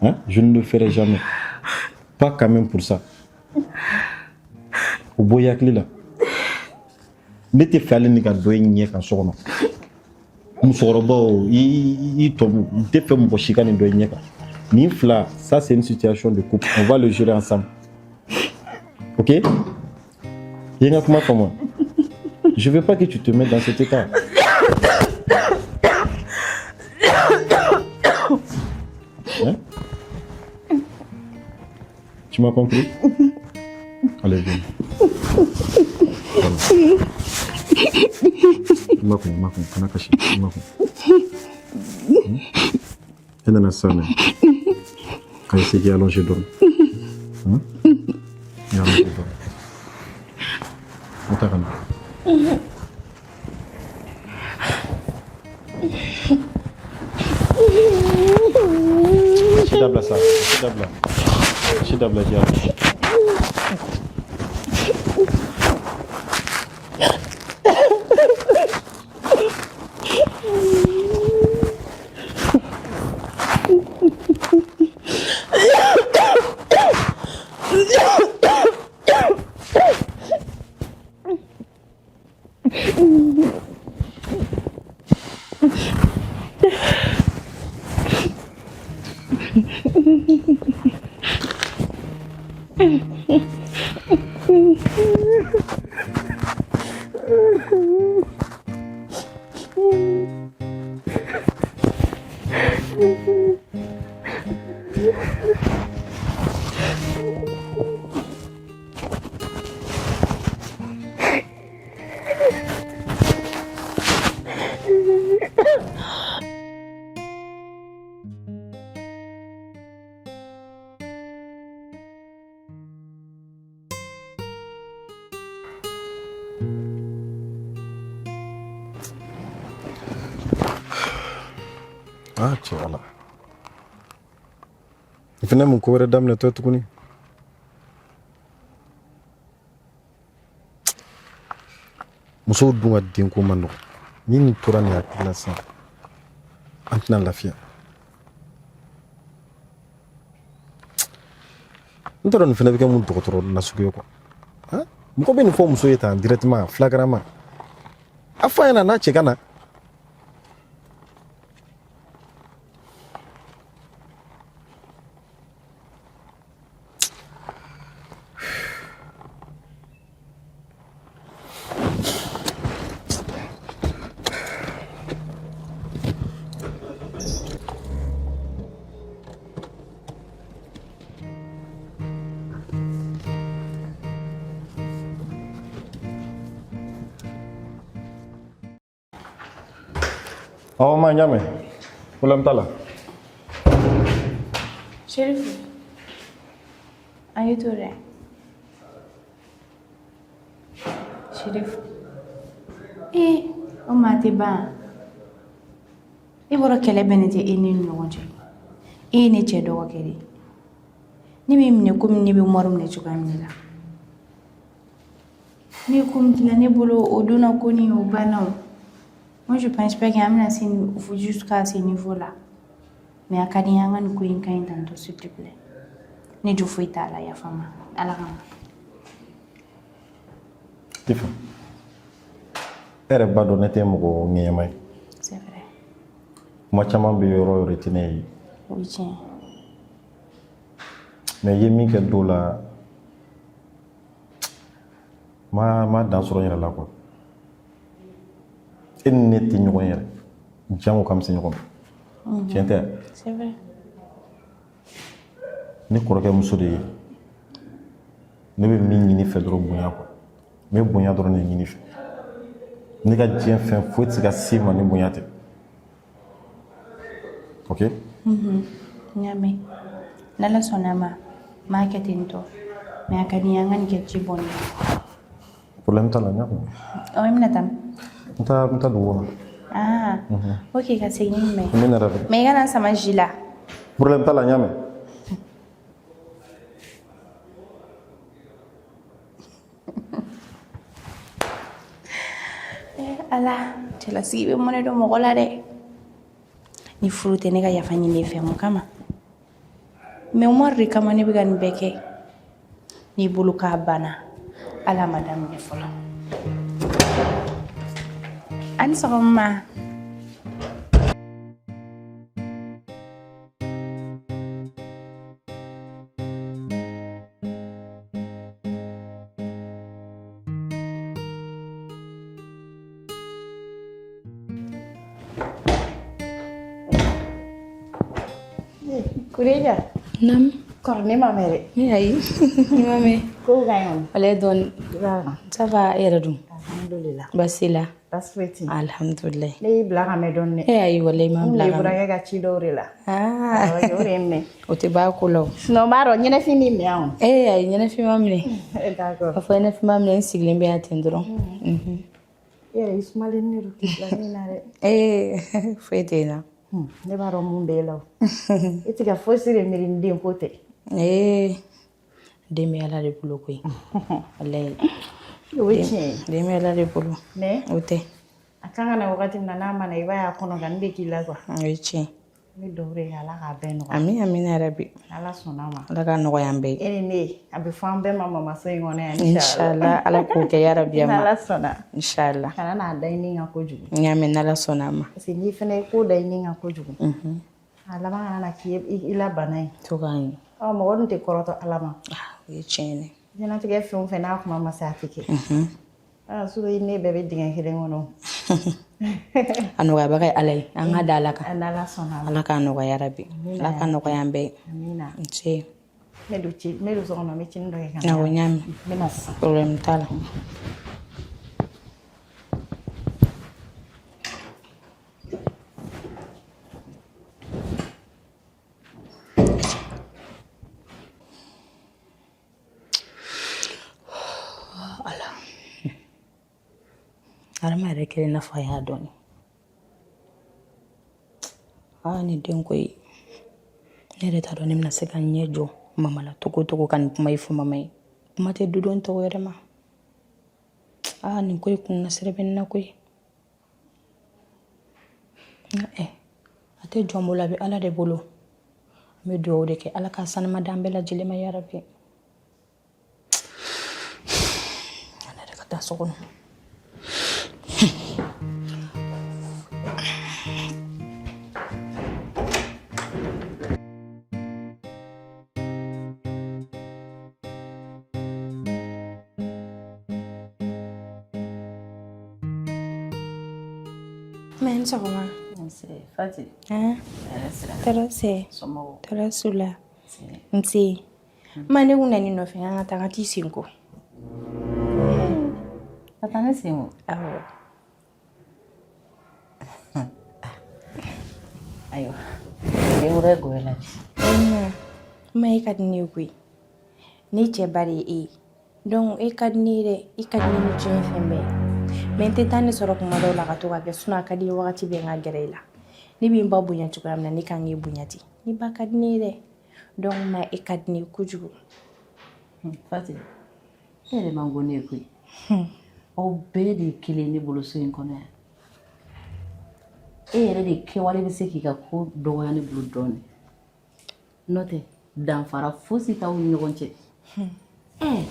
Hein? Je ne le ferai jamais. Pas quand même pour ça. O bɔ i hakili la. Ne tɛ fɛ hali ni ka dɔ ye ɲɛ kan so kɔnɔ. Musokɔrɔba o, i tɔ, n tɛ fɛ mɔgɔ si ka nin dɔ ye ɲɛ kan. Nin fila, ça c'est une situation de couple. On va le gérer ensemble. Ok? I ye n ka kuma faamu? Je veux pas que tu te mettes dans cet état. Hein? Tu m'as compris? Allez, viens. Makun, makun, kana kasi, makun. E nana sisan dɛ. A essayer k'i allonger dɔɔni. I allonger dɔɔni. O ta ka na. Si dabila sa, si dabila. Si dabila k'i allonger. Ah, cɛ ala. I fana mun ko wɛrɛ daminɛtɔ tuguni. Musow dun ka denko man nɔgɔn. Ni nin tora nin hakili la sisan, an tɛna lafiya. N t'a dɔn nin fana bɛ kɛ mun dɔgɔtɔrɔ nasugu ye quoi. Mɔgɔ bɛ nin fɔ muso ye tan directement, flagramment. A fɔ a ɲɛna n'a cɛ ka na. Awɔ, ma n y'a mɛn, problème t'a la. Sherifu, an y'i to dɛ. Sherifu, ee, o maa tɛ ban. E bɔra kɛlɛ bɛ ne tɛ e ni ɲɔgɔn cɛ. E ye ne cɛ dɔgɔkɛ de ye. Ne b'i minɛ komi ne bɛ Umaru minɛ cogoya min na. Ne ye ko min k'i la, ne bolo o donna ko ni o banna o. Moi, je pense pas qu'an bɛna se jusqu'à ce niveau là. Mais a ka di n ye an ka nin ko in ka ɲi tantôt, s'il te plaît. Ne jo foyi t'a la, yafa n ma. Ala kama. Tifa, e yɛrɛ b'a dɔn ne tɛ mɔgɔ ŋɛɲɛma ye. C'est vrai. Kuma caman bɛ yɔrɔ o yɔrɔ i tɛ ne ye. O ye tiɲɛ ye. Mais i ye min kɛ don la, ma dan sɔrɔ n yɛrɛ la quoi. E ni ne tɛ ɲɔgɔn yɛrɛ, jango k'an bɛ se ɲɔgɔn ma. Tiɲɛ tɛ? C'est vrai. Ne kɔrɔkɛ muso de ye. Ne bɛ min ɲini fɛ dɔrɔn, bonya quoi. N bɛ bonya dɔrɔn de ɲini fɛ. Ne ka diɲɛ fɛn foyi tɛ se ka se ma ni bonya tɛ. Ok? N y'a mɛn. N'Ala sɔnna a ma, n b'a kɛ ten tɔ. Mais a ka di n ye an ka nin kɛ ji bɔnnen ye. Problème t'a la, n y'a faamu. Ɔ, i bɛna taa min? N bɛ taa dugu kɔnɔ. Ah, ok, ka segin ni jumɛn? N bɛ na yɛrɛ. Mais i kana n sama ji la. Problème t'a la, n y'a mɛn. Eh, Ala, cɛlasigi bɛ mɔnɛ don mɔgɔ la dɛ. Ni furu tɛ ne ka yafa ɲini e fɛ mun kama? Mais Umaru de kama ne bɛ ka nin bɛɛ kɛ. N'i bolo k'a banna, ala ma daminɛ fɔlɔ. A ni sɔgɔma. Kureja. Naam. Kɔrɔ ne ma mɛn dɛ. Ne ayi. Ne ma mɛn. Kow ka ɲi kɔni. Walayi dɔɔni. Ça va e yɛrɛ dun? Alhamdulillah. Baasi la. Baasi foyi tɛ yen. Alhamdulillah. Ne y'i bila ka mɛn dɔɔni dɛ. E ayi walayi ma bila N ka kun bɛ burankɛ ka ci dɔw de la. Ah. Awɔ, o de ye n minɛ. O tɛ ban ko la o. Sinon n b'a dɔn ɲɛnafin m'i minɛ o. E ayi ɲɛnafin ma minɛ. D'accord. K'a fɔ ɲɛnafin ma minɛ n sigilen bɛ yan ten dɔrɔn. Mhm. I yɛrɛ i sumalen de don k'i bila min na dɛ. Ee foyi tɛ n na. Ne b'a dɔn mun bɛ e la o. E tɛ ka fosi de miiri ni den ko tɛ. Ee den bɛ Ala de bolo koyi. Walayi. O ye tiɲɛ ye. Den bɛ Ala de bolo. Mais O tɛ. a kan ka na wagati min na n'a ma na i b'a ye a kɔnɔ ka nin bɛ k'i la quoi. O ye tiɲɛ ye. N bɛ dugawu de kɛ Ala k'a bɛɛ nɔgɔya. Ami amina yarabi. Ala sɔnna a ma. Ala k'a nɔgɔya an bɛɛ ye. E ni ne a bɛ fɔ an bɛɛ ma mamaso in kɔnɔ yan. Inshallah Ala k'o kɛ yarabi ama. N'Ala sɔnna. Inshallah. Kana n'a da i ni kan kojugu. N y'a mɛn n'Ala sɔnna a ma. Parce que n'i fana ye ko da i ni kan kojugu. A laban kana na k'i i la bana ye. To k'a ɲɛ. Ɔ mɔgɔ dun tɛ kɔrɔtɔ Ala ma. O ye tiɲɛ ye. Diɲɛlatigɛ fɛn o fɛn n'a kuma ma se a tɛ kɛ. Aa surɔ i ne bɛɛ bɛ dingɛ kelen kɔnɔ. A nɔgɔyabaga ye Ala ye. An ka da Ala kan. N'Ala sɔnna a ma. Ala k'a nɔgɔya yarabi. Ala k'a nɔgɔya an bɛɛ ye. Amina. Nse. N bɛ don ci n bɛ don so kɔnɔ n bɛ cinin dɔ kɛ ka na. Awɔ n y'a mɛn. N bɛ na sisan. Problème t'a la. Ala. Adama yɛrɛ kɛlen n'a fɔ a y'a dɔɔni. Aa nin den ko ye. Ne yɛrɛ t'a dɔn ne bɛna se ka n ɲɛ jɔ mama la cogo o cogo ka nin kuma in fɔ mama ye. Kuma tɛ dudenw tɔw yɛrɛ ma. Aa nin ko in kunnasiri bɛ n na koyi. Nka ɛ a tɛ jɔn bolo a bɛ Ala de bolo. An bɛ dugawu de kɛ Ala k'a sanuma d'an bɛɛ lajɛlen ma yarabi. Ne yɛrɛ ka taa so kɔnɔ. Ma ni sɔgɔma. Nse Fati. Han? Hɛrɛ sira. Tɔɔrɔ tɛ. Somɔgɔw. Tɔɔrɔ s'u la. Nse. Ma ne kun nan'i nɔfɛ an ka taa n ka t'i sen ko. Ka taa ne sen ko? Awɔ. Ayiwa. Den wɛrɛ goyɔ la bi. Ma e ka di ne ye koyi. Ne cɛ ba de ye e ye. Donc e ka di ne ye dɛ. I ka di ne ni diɲɛ fɛn bɛɛ ye. Mais n tɛ temps de sɔrɔ kuma dɔw la ka to ka kɛ sinon a ka di n ye wagati bɛɛ n ka gɛrɛ i la. Ne bɛ n ba bonya cogoya min na ne kan k'e bonya ten. Ne ba ka di ne ye dɛ. Donc ma e ka di ne ye kojugu. Fati, e yɛrɛ man go ne ye koyi. Aw bɛɛ de ye kelen ne bolo so in kɔnɔ yan. E yɛrɛ de kɛwale bɛ se k'i ka ko dɔgɔya ne bolo dɔɔnin. N'o tɛ danfara fosi t'aw ni ɲɔgɔn cɛ. Ɛɛ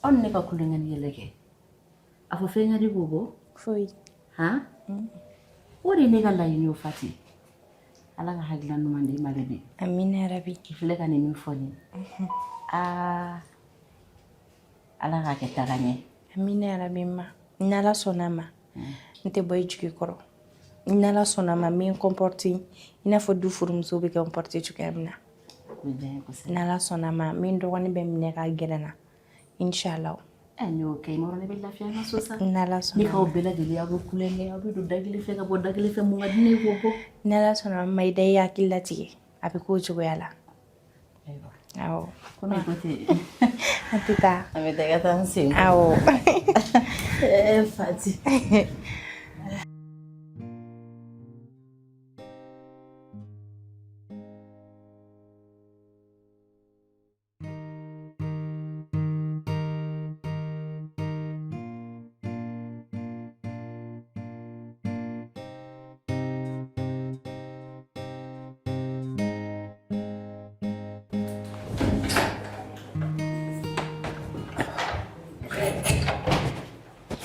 aw ni ne ka tulonkɛ ni yɛlɛ kɛ. A fɔ fɛn ka di k'o bɔ? Foyi. Han? O de ye ne ka laɲini ye Fati. Ala ka hakilina ɲuman di ma bi. Amina yarabi. I filɛ ka nin min fɔ nin ye. Aa Ala k'a kɛ taga ɲɛ. Amina yarabi ma. N'Ala sɔnna a ma, n tɛ bɔ i jigi kɔrɔ. N'Ala sɔnna a ma, n bɛ n comporter i n'a fɔ du furumuso bɛ comporter cogoya min na. O bɛ diya n ye kosɛbɛ. N'Ala sɔnna a ma, n bɛ n dɔgɔnin bɛɛ minɛ ka gɛrɛ n na. Inshallah. Ɛ n'i y'o kɛ i m'a dɔn ne bɛ lafiya n ka so sa. N'Ala sɔnna Ne k'aw bɛɛ lajɛlen aw bɛ tulonkɛ aw bɛ don da kelen fɛ ka bɔ da kelen fɛ mun ka di ne ye k'o bɔ. N'Ala sɔnna a ma i da i hakili latigɛ a bɛ k'o cogoya la. Ayiwa. Awɔ. Komi ko ten. An tɛ taa. An bɛ taa i ka taa n sen. Awɔ. Fati.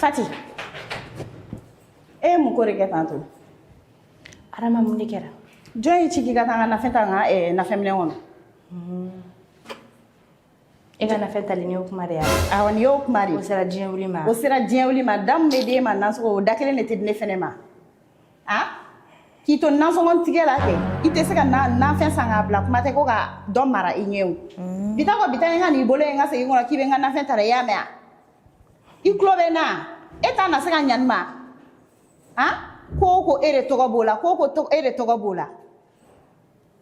Fati, e ye mun ko de kɛ tan to? Arama, mun de kɛra? Jɔn y'i ci k'i ka taa n ka nafɛn ta n ka nafɛnminɛn kɔnɔ? E ka nafɛn tali ni y'o kuma de ye? Awɔ, nin y'o kuma de ye. O sera diɲɛ wuli ma. O sera diɲɛ wuli ma. Da min bɛ d'e ma nasɔngɔ, o da kelen de tɛ di ne fɛnɛ ma. A k'i to nasɔngɔ tigɛ la kɛ, i tɛ se ka nafɛn san k'a bila, kuma tɛ ko ka dɔ mara i ɲɛ o. Bi ta kɔ bi ta ye n ka n'i bolo ye n ka segin kɔnɔ k'i bɛ n ka nafɛn ta dɛ, i y'a mɛn wa? I tulo bɛ n na? E t'a na se ka ɲa nin ma? Han, ko o ko e de tɔgɔ b'o la, ko o ko e de tɔgɔ b'o la.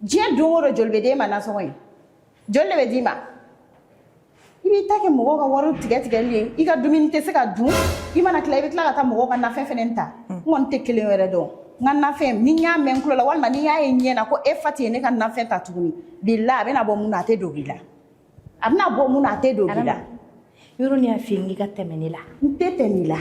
Diɲɛ don o don, joli bɛ d'e ma nasɔngɔ ye? Joli de bɛ d'i ma? I b'i ta kɛ mɔgɔw ka wariw tigɛ tigɛli ye. I ka dumuni tɛ se ka dun. I mana tila, i bɛ tila ka taa mɔgɔw ka nafɛn fɛnɛ ta. N kɔni tɛ kelen wɛrɛ dɔn. N ka nafɛn, ni n y'a mɛn n tulo la walima ni n y'a ye n ɲɛ na ko e Fati ye ne ka nafɛn ta tuguni, bilahi, a bɛna bɔ mun na, a tɛ dogo i la. A bɛna bɔ mun na, a tɛ dogo i la. Yɔrɔ ni y'a f'i ye k'i ka tɛmɛ ne la. N tɛ tɛmɛ i la.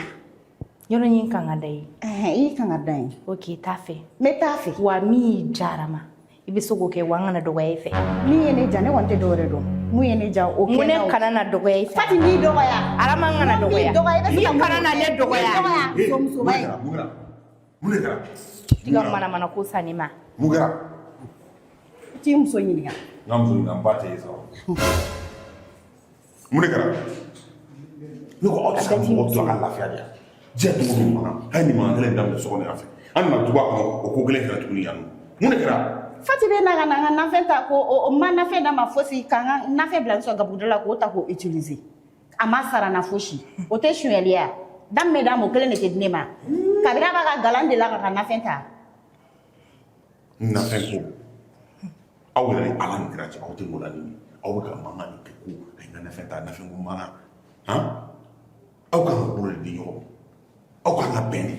Yɔrɔ n ye n kan ka da ye. I y'i kan ka da ye. Ok, t'a fɛ. N bɛ t'a fɛ. Wa min y'i diya Arama, i bɛ se k'o kɛ, wa n kana dɔgɔya i fɛ. Min ye ne diya, ne kɔni tɛ dɔwɛrɛ dɔn. Mun ye ne diya, o kɛ. N ko ne kana na dɔgɔya i fɛ. Fati, n b'i dɔgɔya. Arama, n kana dɔgɔya. N b'i dɔgɔya, i bɛ se ka N'i kana na ne dɔgɔya. Muso musoba ye. Mun kɛra? Mun de kɛra? I ka manamana ko san ne ma. Mun kɛra? I t'i muso ɲininka. N ka muso ɲininka, n ba tɛ ye sa. Mun de kɛra? Ne ko aw tɛ se ka mɔgɔ to a ka lafiya de yan. Diɲɛ dugu don mankan. A ye nin mankan kelen daminɛ so kɔnɔ yan fɛ. An nana duba kɔnɔ, o ko kelen kɛra tuguni yan nɔ. Mun de kɛra? Fati bɛ na ka na n ka nafɛn ta, ko o ma nafɛn d'a ma fosi, ka n ka nafɛn bila n sɔn gabuguda la k'o ta k'o utiliser. A ma sara na fosi. O tɛ sonyɛli ye wa? Da min bɛ d'a ma, o kelen de tɛ di ne ma. Kabini a b'a ka galan de la k'a ka nafɛn ta. Nafɛn ko, aw yɛrɛ ni Ala ni kira cɛ, aw tɛ maloya ni aw bɛ ka mankan nin kɛ ko a ye n ka nafɛn ta, nafɛn ko mankan. Han, aw kan ka bolo de di ɲɔgɔn ma, aw kan ka bɛn de.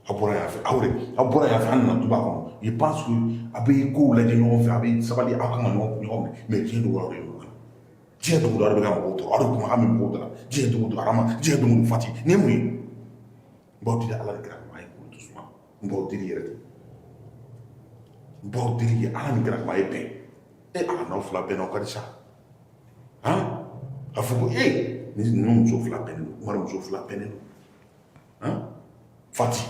Aw bɔra yan fɛ, aw yɛrɛ, aw bɔra yan fɛ, an nana duba kɔnɔ. Je pense que a bɛ kow lajɛ ɲɔgɔn fɛ, a bɛ sabali, aw kan ka ɲɔgɔn minɛ. Mais diɲɛ don o don, aw de ye ɲɔgɔn kan. Diɲɛ don o don, aw de bɛ ka mɔgɔw tɔɔrɔ, aw de kumakan bɛ mɔgɔw da la. Diɲɛ don o don, Arama, diɲɛ don o don, Fati, nin ye mun ye? N b'aw deli Ala ni kira kama, a ye bolo to suma. N b'aw deli yɛrɛ de, n b'aw deli ye Ala ni kira kama, a ye bɛn. E Ala, n'aw fila bɛnna, aw ka di sa. Han, a fɔ ko e ni ninnu muso fila bɛnnen don, Umaru muso fila bɛnnen don. Han, Fati,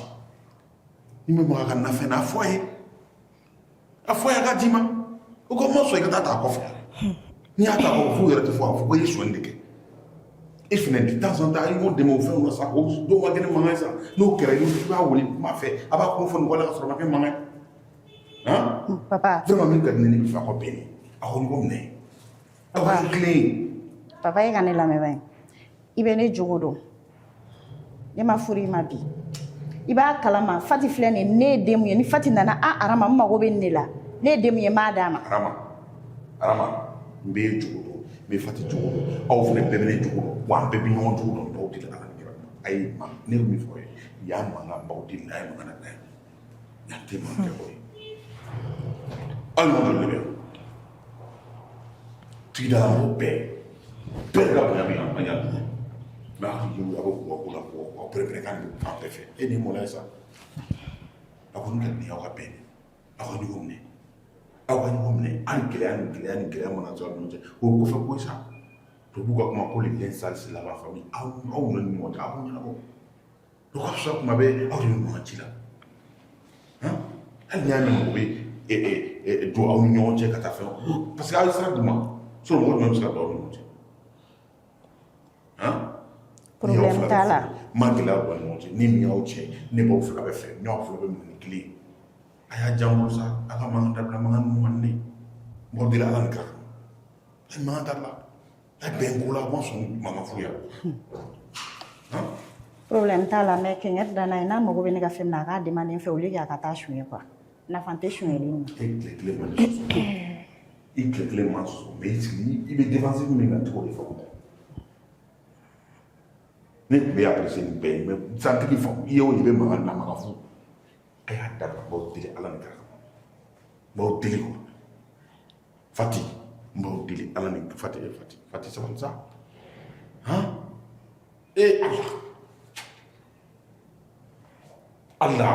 ni bɛ maga ka nafɛn na, a fɔ a ye, a fɔ a ye, a k'a d'i ma. O ko ma sɔn i ka taa ta a kɔfɛ. N'i y'a ta a kɔfɛ, f'u yɛrɛ tɛ fɔ, a fɔ ko i ye sonyɛni de kɛ. E fɛnɛ, de temps en temps, a ye ɲɔgɔn dɛmɛ o fɛnw na sa, o dɔw ma kɛ ni mankan ye sa. N'o kɛra, i b'a wele kuma fɛ, a b'a kuma fɔ nɔgɔya la ka sɔrɔ a ma kɛ mankan ye. Han. Papa. Vraiment, min ka di ne ye, ne bɛ fɛ aw ka bɛn de, aw ka ɲɔgɔn minɛ, aw ka kɛ kelen ye. Papa, e ka ne lamɛn ba ye. I bɛ ne jogo dɔn. Ne ma furu i ma bi. I b'a kalama, Fati filɛ nin ye, ne ye den mun ye, ni Fati nana, a Arama, n mago bɛ nin de la. Ne ye den mun ye, n b'a d'a ma. Arama, Arama, n b'e jogo dɔn, n bɛ Fati jogo dɔn, aw fana bɛɛ bɛ ne jogo dɔn, wa an bɛɛ bɛ ɲɔgɔn jogo dɔn. N b'aw deli Ala ni kira kama. A ye ma, ne bɛ min fɔ aw ye, yan mankan, n b'aw deli, a ye mankan dabila yan. Yan tɛ mankan kɛ ko ye. Aw ɲɔgɔn joli de bɛ yan? Tigidala mɔgɔ bɛɛ, bɛɛ de ka bonya bɛ yan, an y'a dun. Mais aw hakili a bɛ kungo ko la, aw pɛrɛn-pɛrɛn kan de fan bɛɛ fɛ. E ni mɔlɔ ye sa. A kɔni ka di aw ka bɛn de. Aw ka ɲɔgɔn minɛ. Aw ka ɲɔgɔn minɛ. Hali gɛlɛya ni gɛlɛya ni gɛlɛya mana sɔrɔ ɲɔgɔn cɛ, o ye kɔfɛ ko ye sa. Tubabuw ka kuma ko le linge sale se lave en famille. Aw ni ɲɔgɔn cɛ, aw b'o ɲɛnabɔ. O ka fisa kuma bɛɛ aw de bɛ ɲɔgɔn ci la. Hali n'i y'a mɛn mɔgɔ bɛ don aw ni ɲɔgɔn cɛ ka taa fɛn, parce que aw ye sira d'u ma. Sinon mɔgɔ jumɛn bɛ se ka don aw ni ɲɔgɔn cɛ? Problème t'a la. N ma gɛlɛya don aw ni ɲɔgɔn cɛ. Ni min y'aw cɛ, ne b'aw fila bɛɛ fɛ, n y'aw fila bɛɛ minɛ ni kelen ye. A y'a diya n bolo sa, a ka mankan dabila, mankan ninnu man di ne ye. N b'aw deli Ala ni kira kama. A ye mankan dabila. A ye bɛn ko la, aw ma sɔn mankan furu yan. Problème t'a la, mais kɛɲɛ da n'a ye, n'a mago bɛ ne ka fɛn min na, a k'a demander n fɛ au lieu que a ka taa suɲɛ quoi. Nafa tɛ suɲɛli in na. E tile kelen ma ne sɔsɔ. I tile kelen ma sɔsɔ, mais i sigi, i bɛ défensive min kan, cogo de faamu. Ne tun bɛ apprécier nin bɛɛ ye, mais santigi faamu, i y'o i bɛ mankan na maga fu. A y'a dabila, n b'aw deli Ala ni kira kama. N b'aw deli quoi. Fati, n b'aw deli Ala ni Fati, Fati, Fati sabali sa. Han? Eh Ala. Ala.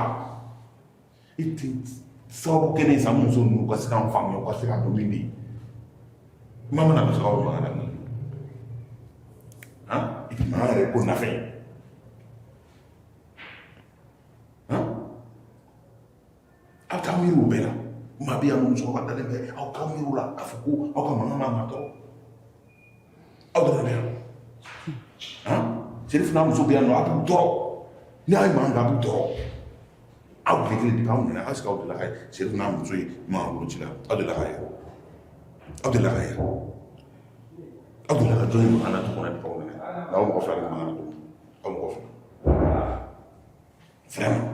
I tɛ sababu kɛ ne ye sa muso ninnu ka se k'an faamuya, u ka se k'a dɔn min bɛ yen. Kuma mana ka se k'aw mankan na. Han? I tɛ mankan yɛrɛ ko nafɛn ye. Han? Aw t'aw miiri o bɛɛ la. Maa bɛ yan nɔ, musokɔrɔba dalen bɛ, aw t'aw miiri o la k'a fɔ ko aw ka mankan man ka tɔɔrɔ. Aw dɔrɔn de bɛ yan. Han? Serif n'a muso bɛ yan nɔ, a b'u tɔɔrɔ. Ni aw ye mankan kɛ, a b'u tɔɔrɔ. Aw tile kelen depuis aw nana, est-ce que aw delila ka ye Serif n'a muso ye mankan wolo ci la? Aw delila ka ye? Aw delila ka ye? Aw delila ka jɔn ye mankan na du kɔnɔ depuis aw nana? Aw mɔgɔ fila de bɛ mankan na du kɔnɔ. Aw mɔgɔ fila. Vraiment.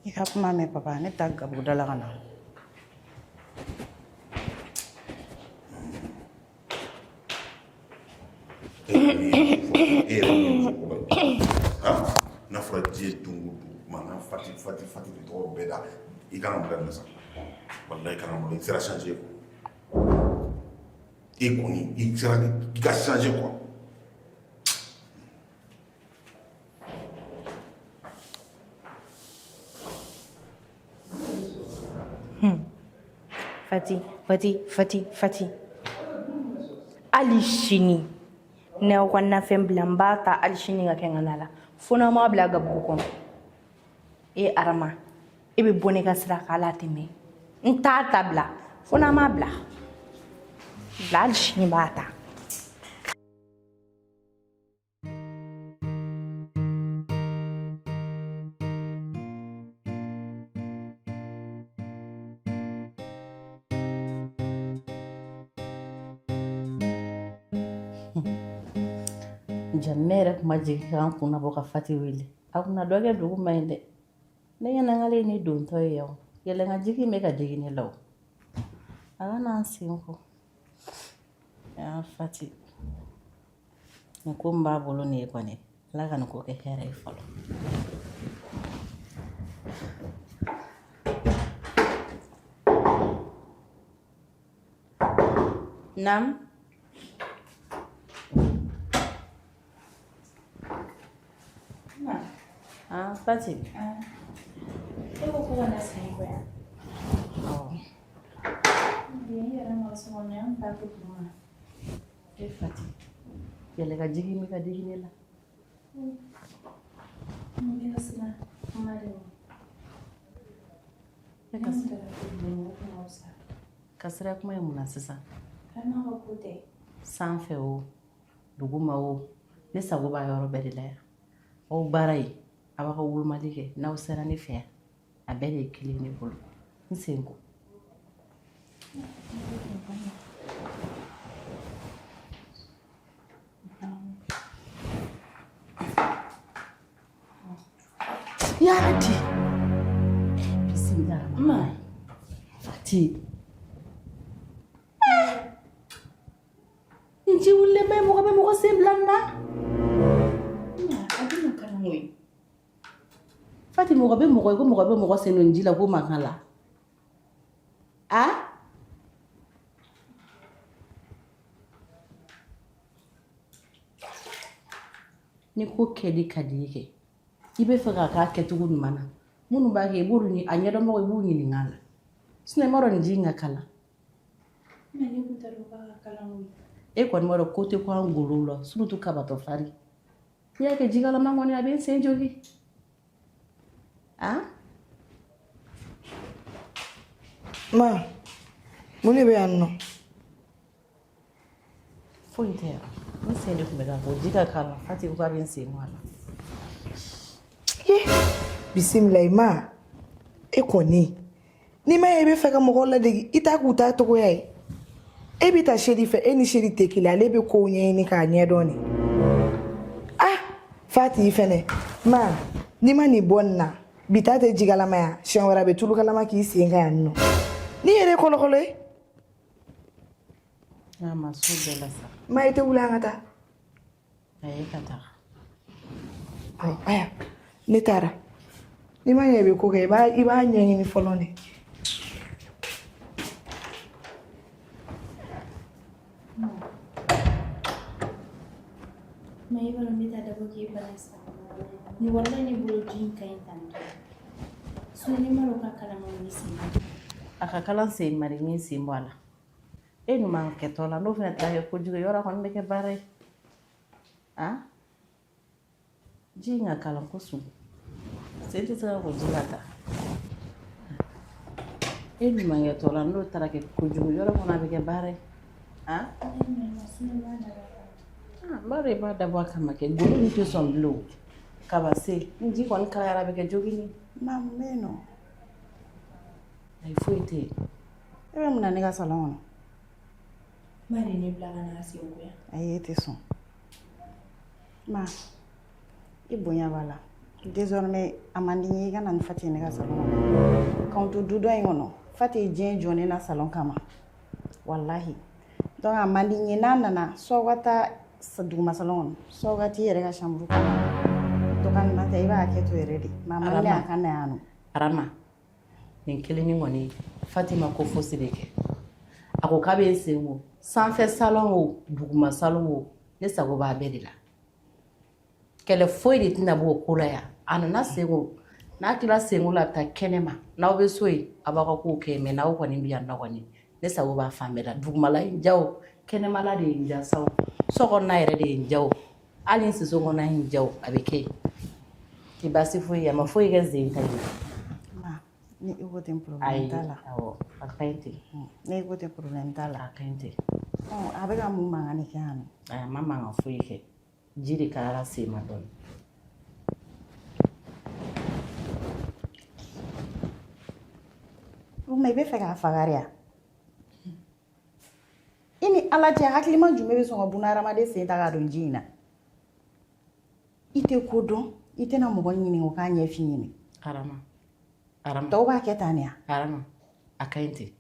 I ka kuma mɛn papa, ne bɛ taa gabuguda la ka na. E yɛrɛ min ye musokɔrɔba ye, han, n'a fɔra diɲɛ don o don mankan Fati Fati Fati de tɔgɔ bɛɛ da, i kan ka mun daminɛ sa? Walahi i kan ka mun, i sera changer quoi. E kɔni i sera i ka changer quoi. Fati, Fati, Fati, Fati. Hali sini n'aw ka nafɛn bila, n b'a ta hali sini ka kɛ n ka na la, fo n'aw m'a bila gabugu kɔnɔ. E Arama, e bɛ bɔ ne ka sira kan, ala tɛmɛ. N t'a ta bila fo n'aw m'a bila bila, hali sini n b'a ta. Ja ne yɛrɛ tun ma jigin k'an kun nabɔ ka Fati wele. A kun na dɔ kɛ dugu ma yen dɛ. Ne ɲɛna k'ale ye ne dontɔ ye yan. Yɛlɛnka jigin bɛ ka digi ne la o. A ka n'an sen ko. Aa Fati, nin ko min b'a bolo nin ye kɔni, Ala ka nin ko kɛ hɛrɛ ye fɔlɔ. Nam. Ah, Fati. E ko ko ka na segin kɔ yan. Awɔ. Bi n yɛrɛ ma so kɔnɔ yan, n taa to duguma. E Fati, yɛlɛ ka jigin bɛ ka digi ne la. N bɛ ka siran kuma de o. E ka Ne taara to duguma, o kun ka fisa. Ka sira kuma ye mun na sisan? Vraiment ka ko tɛ. Sanfɛ o, duguma o, ne sago b'a yɔrɔ bɛɛ de la yan. Aw baara ye, a b'aw ka wolomali kɛ, n'aw sera ne fɛ yan, a bɛɛ de ye kelen ne bolo. N sen ko. Yarabi. Bisimila. Ma. Fati. Nin ji wulilen bɛ, mɔgɔ bɛ mɔgɔ sen bila nin na. A bɛna kalan koyi. Fati, mɔgɔ bɛ mɔgɔ ye ko mɔgɔ bɛ mɔgɔ sen don ji la ko mankan la. A? Ni ko kɛli ka di i ye kɛ, i bɛ fɛ k'a k'a kɛcogo ɲuman na, minnu b'a kɛ i b'olu a ɲɛdɔnbagaw i b'u ɲininka a la. Sinon i m'a dɔn nin ji in ka kalan. Mais ne kun t'a dɔn k'a ka kalan koyi. E kɔni b'a dɔn ko tɛ ko an golow la, surtout kabatɔ fari. N'i y'a kɛ jikalaman kɔni, a bɛ n sen jogin. A? Ma, mun de bɛ yan nɔ? Foyi tɛ yan. N sen de tun bɛ ka ko ji ka kalan. Fati ko k'a bɛ n sen bɔ a la. Ye, bisimilayi ma. E kɔni, n'i ma ye i bɛ fɛ ka mɔgɔw ladegi, i t'a k'u ta cogoya ye. E bɛ taa Seri fɛ, e ni Seri tɛ kelen, ale bɛ kow ɲɛɲini k'a ɲɛdɔn de. Ah, Fati fɛnɛ, ma, n'i ma nin bɔ nin na, bi ta tɛ jikalama ya, siɲɛ wɛrɛ a bɛ tulukalama k'i sen kan yan nɔ. N'i yɛrɛ ye kɔlɔkɔlɔ ye. A ma so bɛɛ la sa. Ma i tɛ wuli an ka taa. Ayi ka taa. Aya ne taara. N'i ma ɲɛ i bɛ ko kɛ i b'a ɲɛɲini fɔlɔ de. Ma i b'a dɔn ne t'a dabɔ k'e bana sa. Ni walayi ne bolo ji in ka ɲi tan tɔ. Sinon ne m'a dɔn k'a kalama ni sen. A ka kalan sen mari n ye sen bɔ a la. E ɲuman kɛtɔ la n'o fana taara kɛ kojugu ye yɔrɔ kɔni bɛ kɛ baara ye. A ji in ka kalan kojugu. Sen tɛ se ka ko ji la ta. E ɲuman kɛtɔ la n'o taara kɛ kojugu yɔrɔ kɔni a bɛ kɛ baara ye. A n b'a dɔn i b'a dabɔ a kama kɛ golo min tɛ sɔn bilen o. Kaba se ni ji kɔni kalayara a bɛ kɛ jogin ye. Ma mun bɛ yen nɔ? Ayi foyi tɛ yen. E bɛ mun na ne ka salon kɔnɔ? Ma de ne bila ka na sen ko yan. Ayi e tɛ sɔn. Ma i bonya b'a la. Désormais a man di n ye i ka na ni Fati ye ne ka salon kɔnɔ. K'anw to du dɔ in kɔnɔ Fati ye diɲɛ jɔ ne na salon kama. Walahi. Donc a man di n ye n'a nana soit aw ka taa duguma salon kɔnɔ soit aw ka t'i yɛrɛ ka chambre kɔnɔ. Dɔgɔnin tɛ i b'a hakɛ to yɛrɛ de. Ma man di ne ye a ka na yan nɔ. Arama nin kelennin kɔni Fatima ko fosi de kɛ. A ko k'a bɛ n sen ko sanfɛ salon o duguma salon o ne sago b'a bɛɛ de la. Kɛlɛ foyi de tɛna bɔ o ko la yan. A nana sen ko n'a tila senko la a bɛ taa kɛnɛma n'aw bɛ so yen a b'aw ka kow kɛ mais n'aw kɔni bɛ yan nɔ kɔni ne sago b'a fan bɛɛ la dugumala ye n diya o kɛnɛmala de ye n diya sa o so kɔnɔna yɛrɛ de ye n diya o hali n siso kɔnɔna ye n diya o a bɛ kɛ yen tɛ baasi foyi ye a ma foyi kɛ sen ta ye. Ma ni i ko ten problème t'a la. Awɔ a ka ɲi ten. Ni i ko ten problème t'a la. A ka ɲi ten. A bɛ ka mun mankan de kɛ yan nɔ? A ma mankan foyi kɛ. Ji de kalayara sen ma dɔɔnin. O tuma i bɛ fɛ k'a faga de wa? I ni Ala cɛ hakilima jumɛn bɛ sɔn ka bunahadamaden sen ta k'a don ji in na? I tɛ ko dɔn, i tɛna mɔgɔ ɲininka o k'a ɲɛf'i ɲɛna. Arama, Arama. Tɔw b'a kɛ tan de wa? Arama, a ka ɲi ten.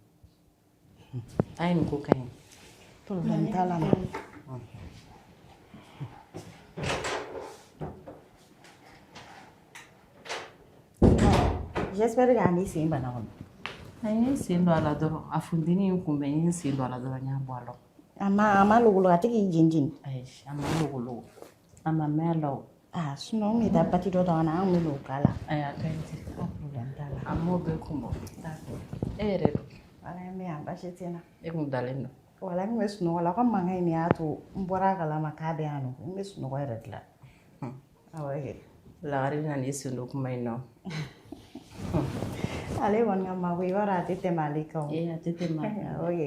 A ye nin ko ka ɲi. Problème t'a la. J'espère k'a n'i sen bana kɔnɔ. A ye n sen don a la dɔrɔn a funteni ye n kunbɛn n ye n sen don a la dɔrɔn n y'a bɔ a la. A ma logolo a tɛ k'i jeni jeni. Ayi a ma logolo a ma mɛn a la o. Ah sinon n bɛ taa pâte dɔ ta ka na an bɛ n'o k'a la. Ayi a ka ɲi ten. Problème t'a la. A m'o bɛɛ kun bɔ. D'accord. E yɛrɛ dun? Wala n bɛ yan baasi tɛ n na. E kun dalen don. Wala n kun bɛ sunɔgɔ la, aw ka mankan in de y'a to n bɔra a kalama k'a bɛ yan nɔ. N bɛ sunɔgɔ yɛrɛ de la. Awɔ kɛ. Lagare bɛna n'i sen don kuma in na. Ale kɔni ka mako i b'a dɔn a tɛ tɛmɛ ale kan o. Ee a tɛ tɛmɛ a kan. Awɔ kɛ.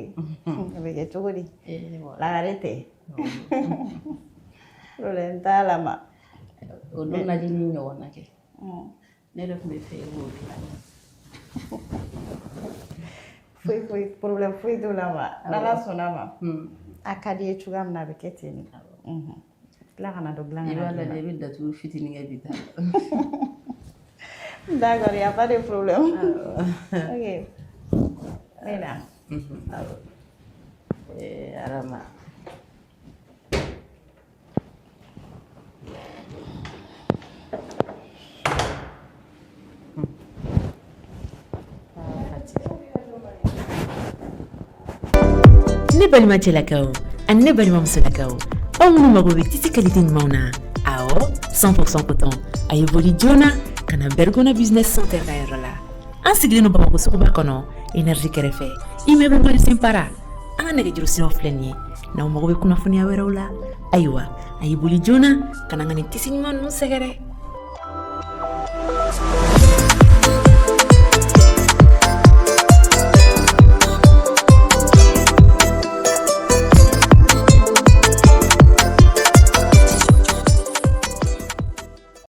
A bɛ kɛ cogo di? Lagare tɛ. Problème t'a la ma. O don najini ɲɔgɔnna kɛ. Ne yɛrɛ tun bɛ fɛ e k'o dilan. Foyi foyi problème foyi t'o la ma. N'Ala sɔnna ma. A ka di i ye cogoya min na a bɛ kɛ ten de. Tila ka na dɔ dilan I ka b'a na d'i ma. lajɛ i bɛ datugu fitinin kɛ bi ta. D'accord, il n'y a pas de problème. Ok. N bɛ na. Awɔ. Ee Arama. Ne balima cɛlakaw ani ne balima musolakaw aw minnu mago bɛ tissu qualité ɲumanw na awɔ 100% coton a ye boli joona ka na Bergona Business Center ka yɔrɔ la an sigilen don Bamakɔ suguba kɔnɔ énergie kɛrɛfɛ immeuble Marisien Para an ka nɛgɛjuru siraw filɛ nin ye n'aw mago bɛ kunnafoniya wɛrɛw la ayiwa a ye boli joona ka na an ka nin tissu ɲuman ninnu sɛgɛrɛ.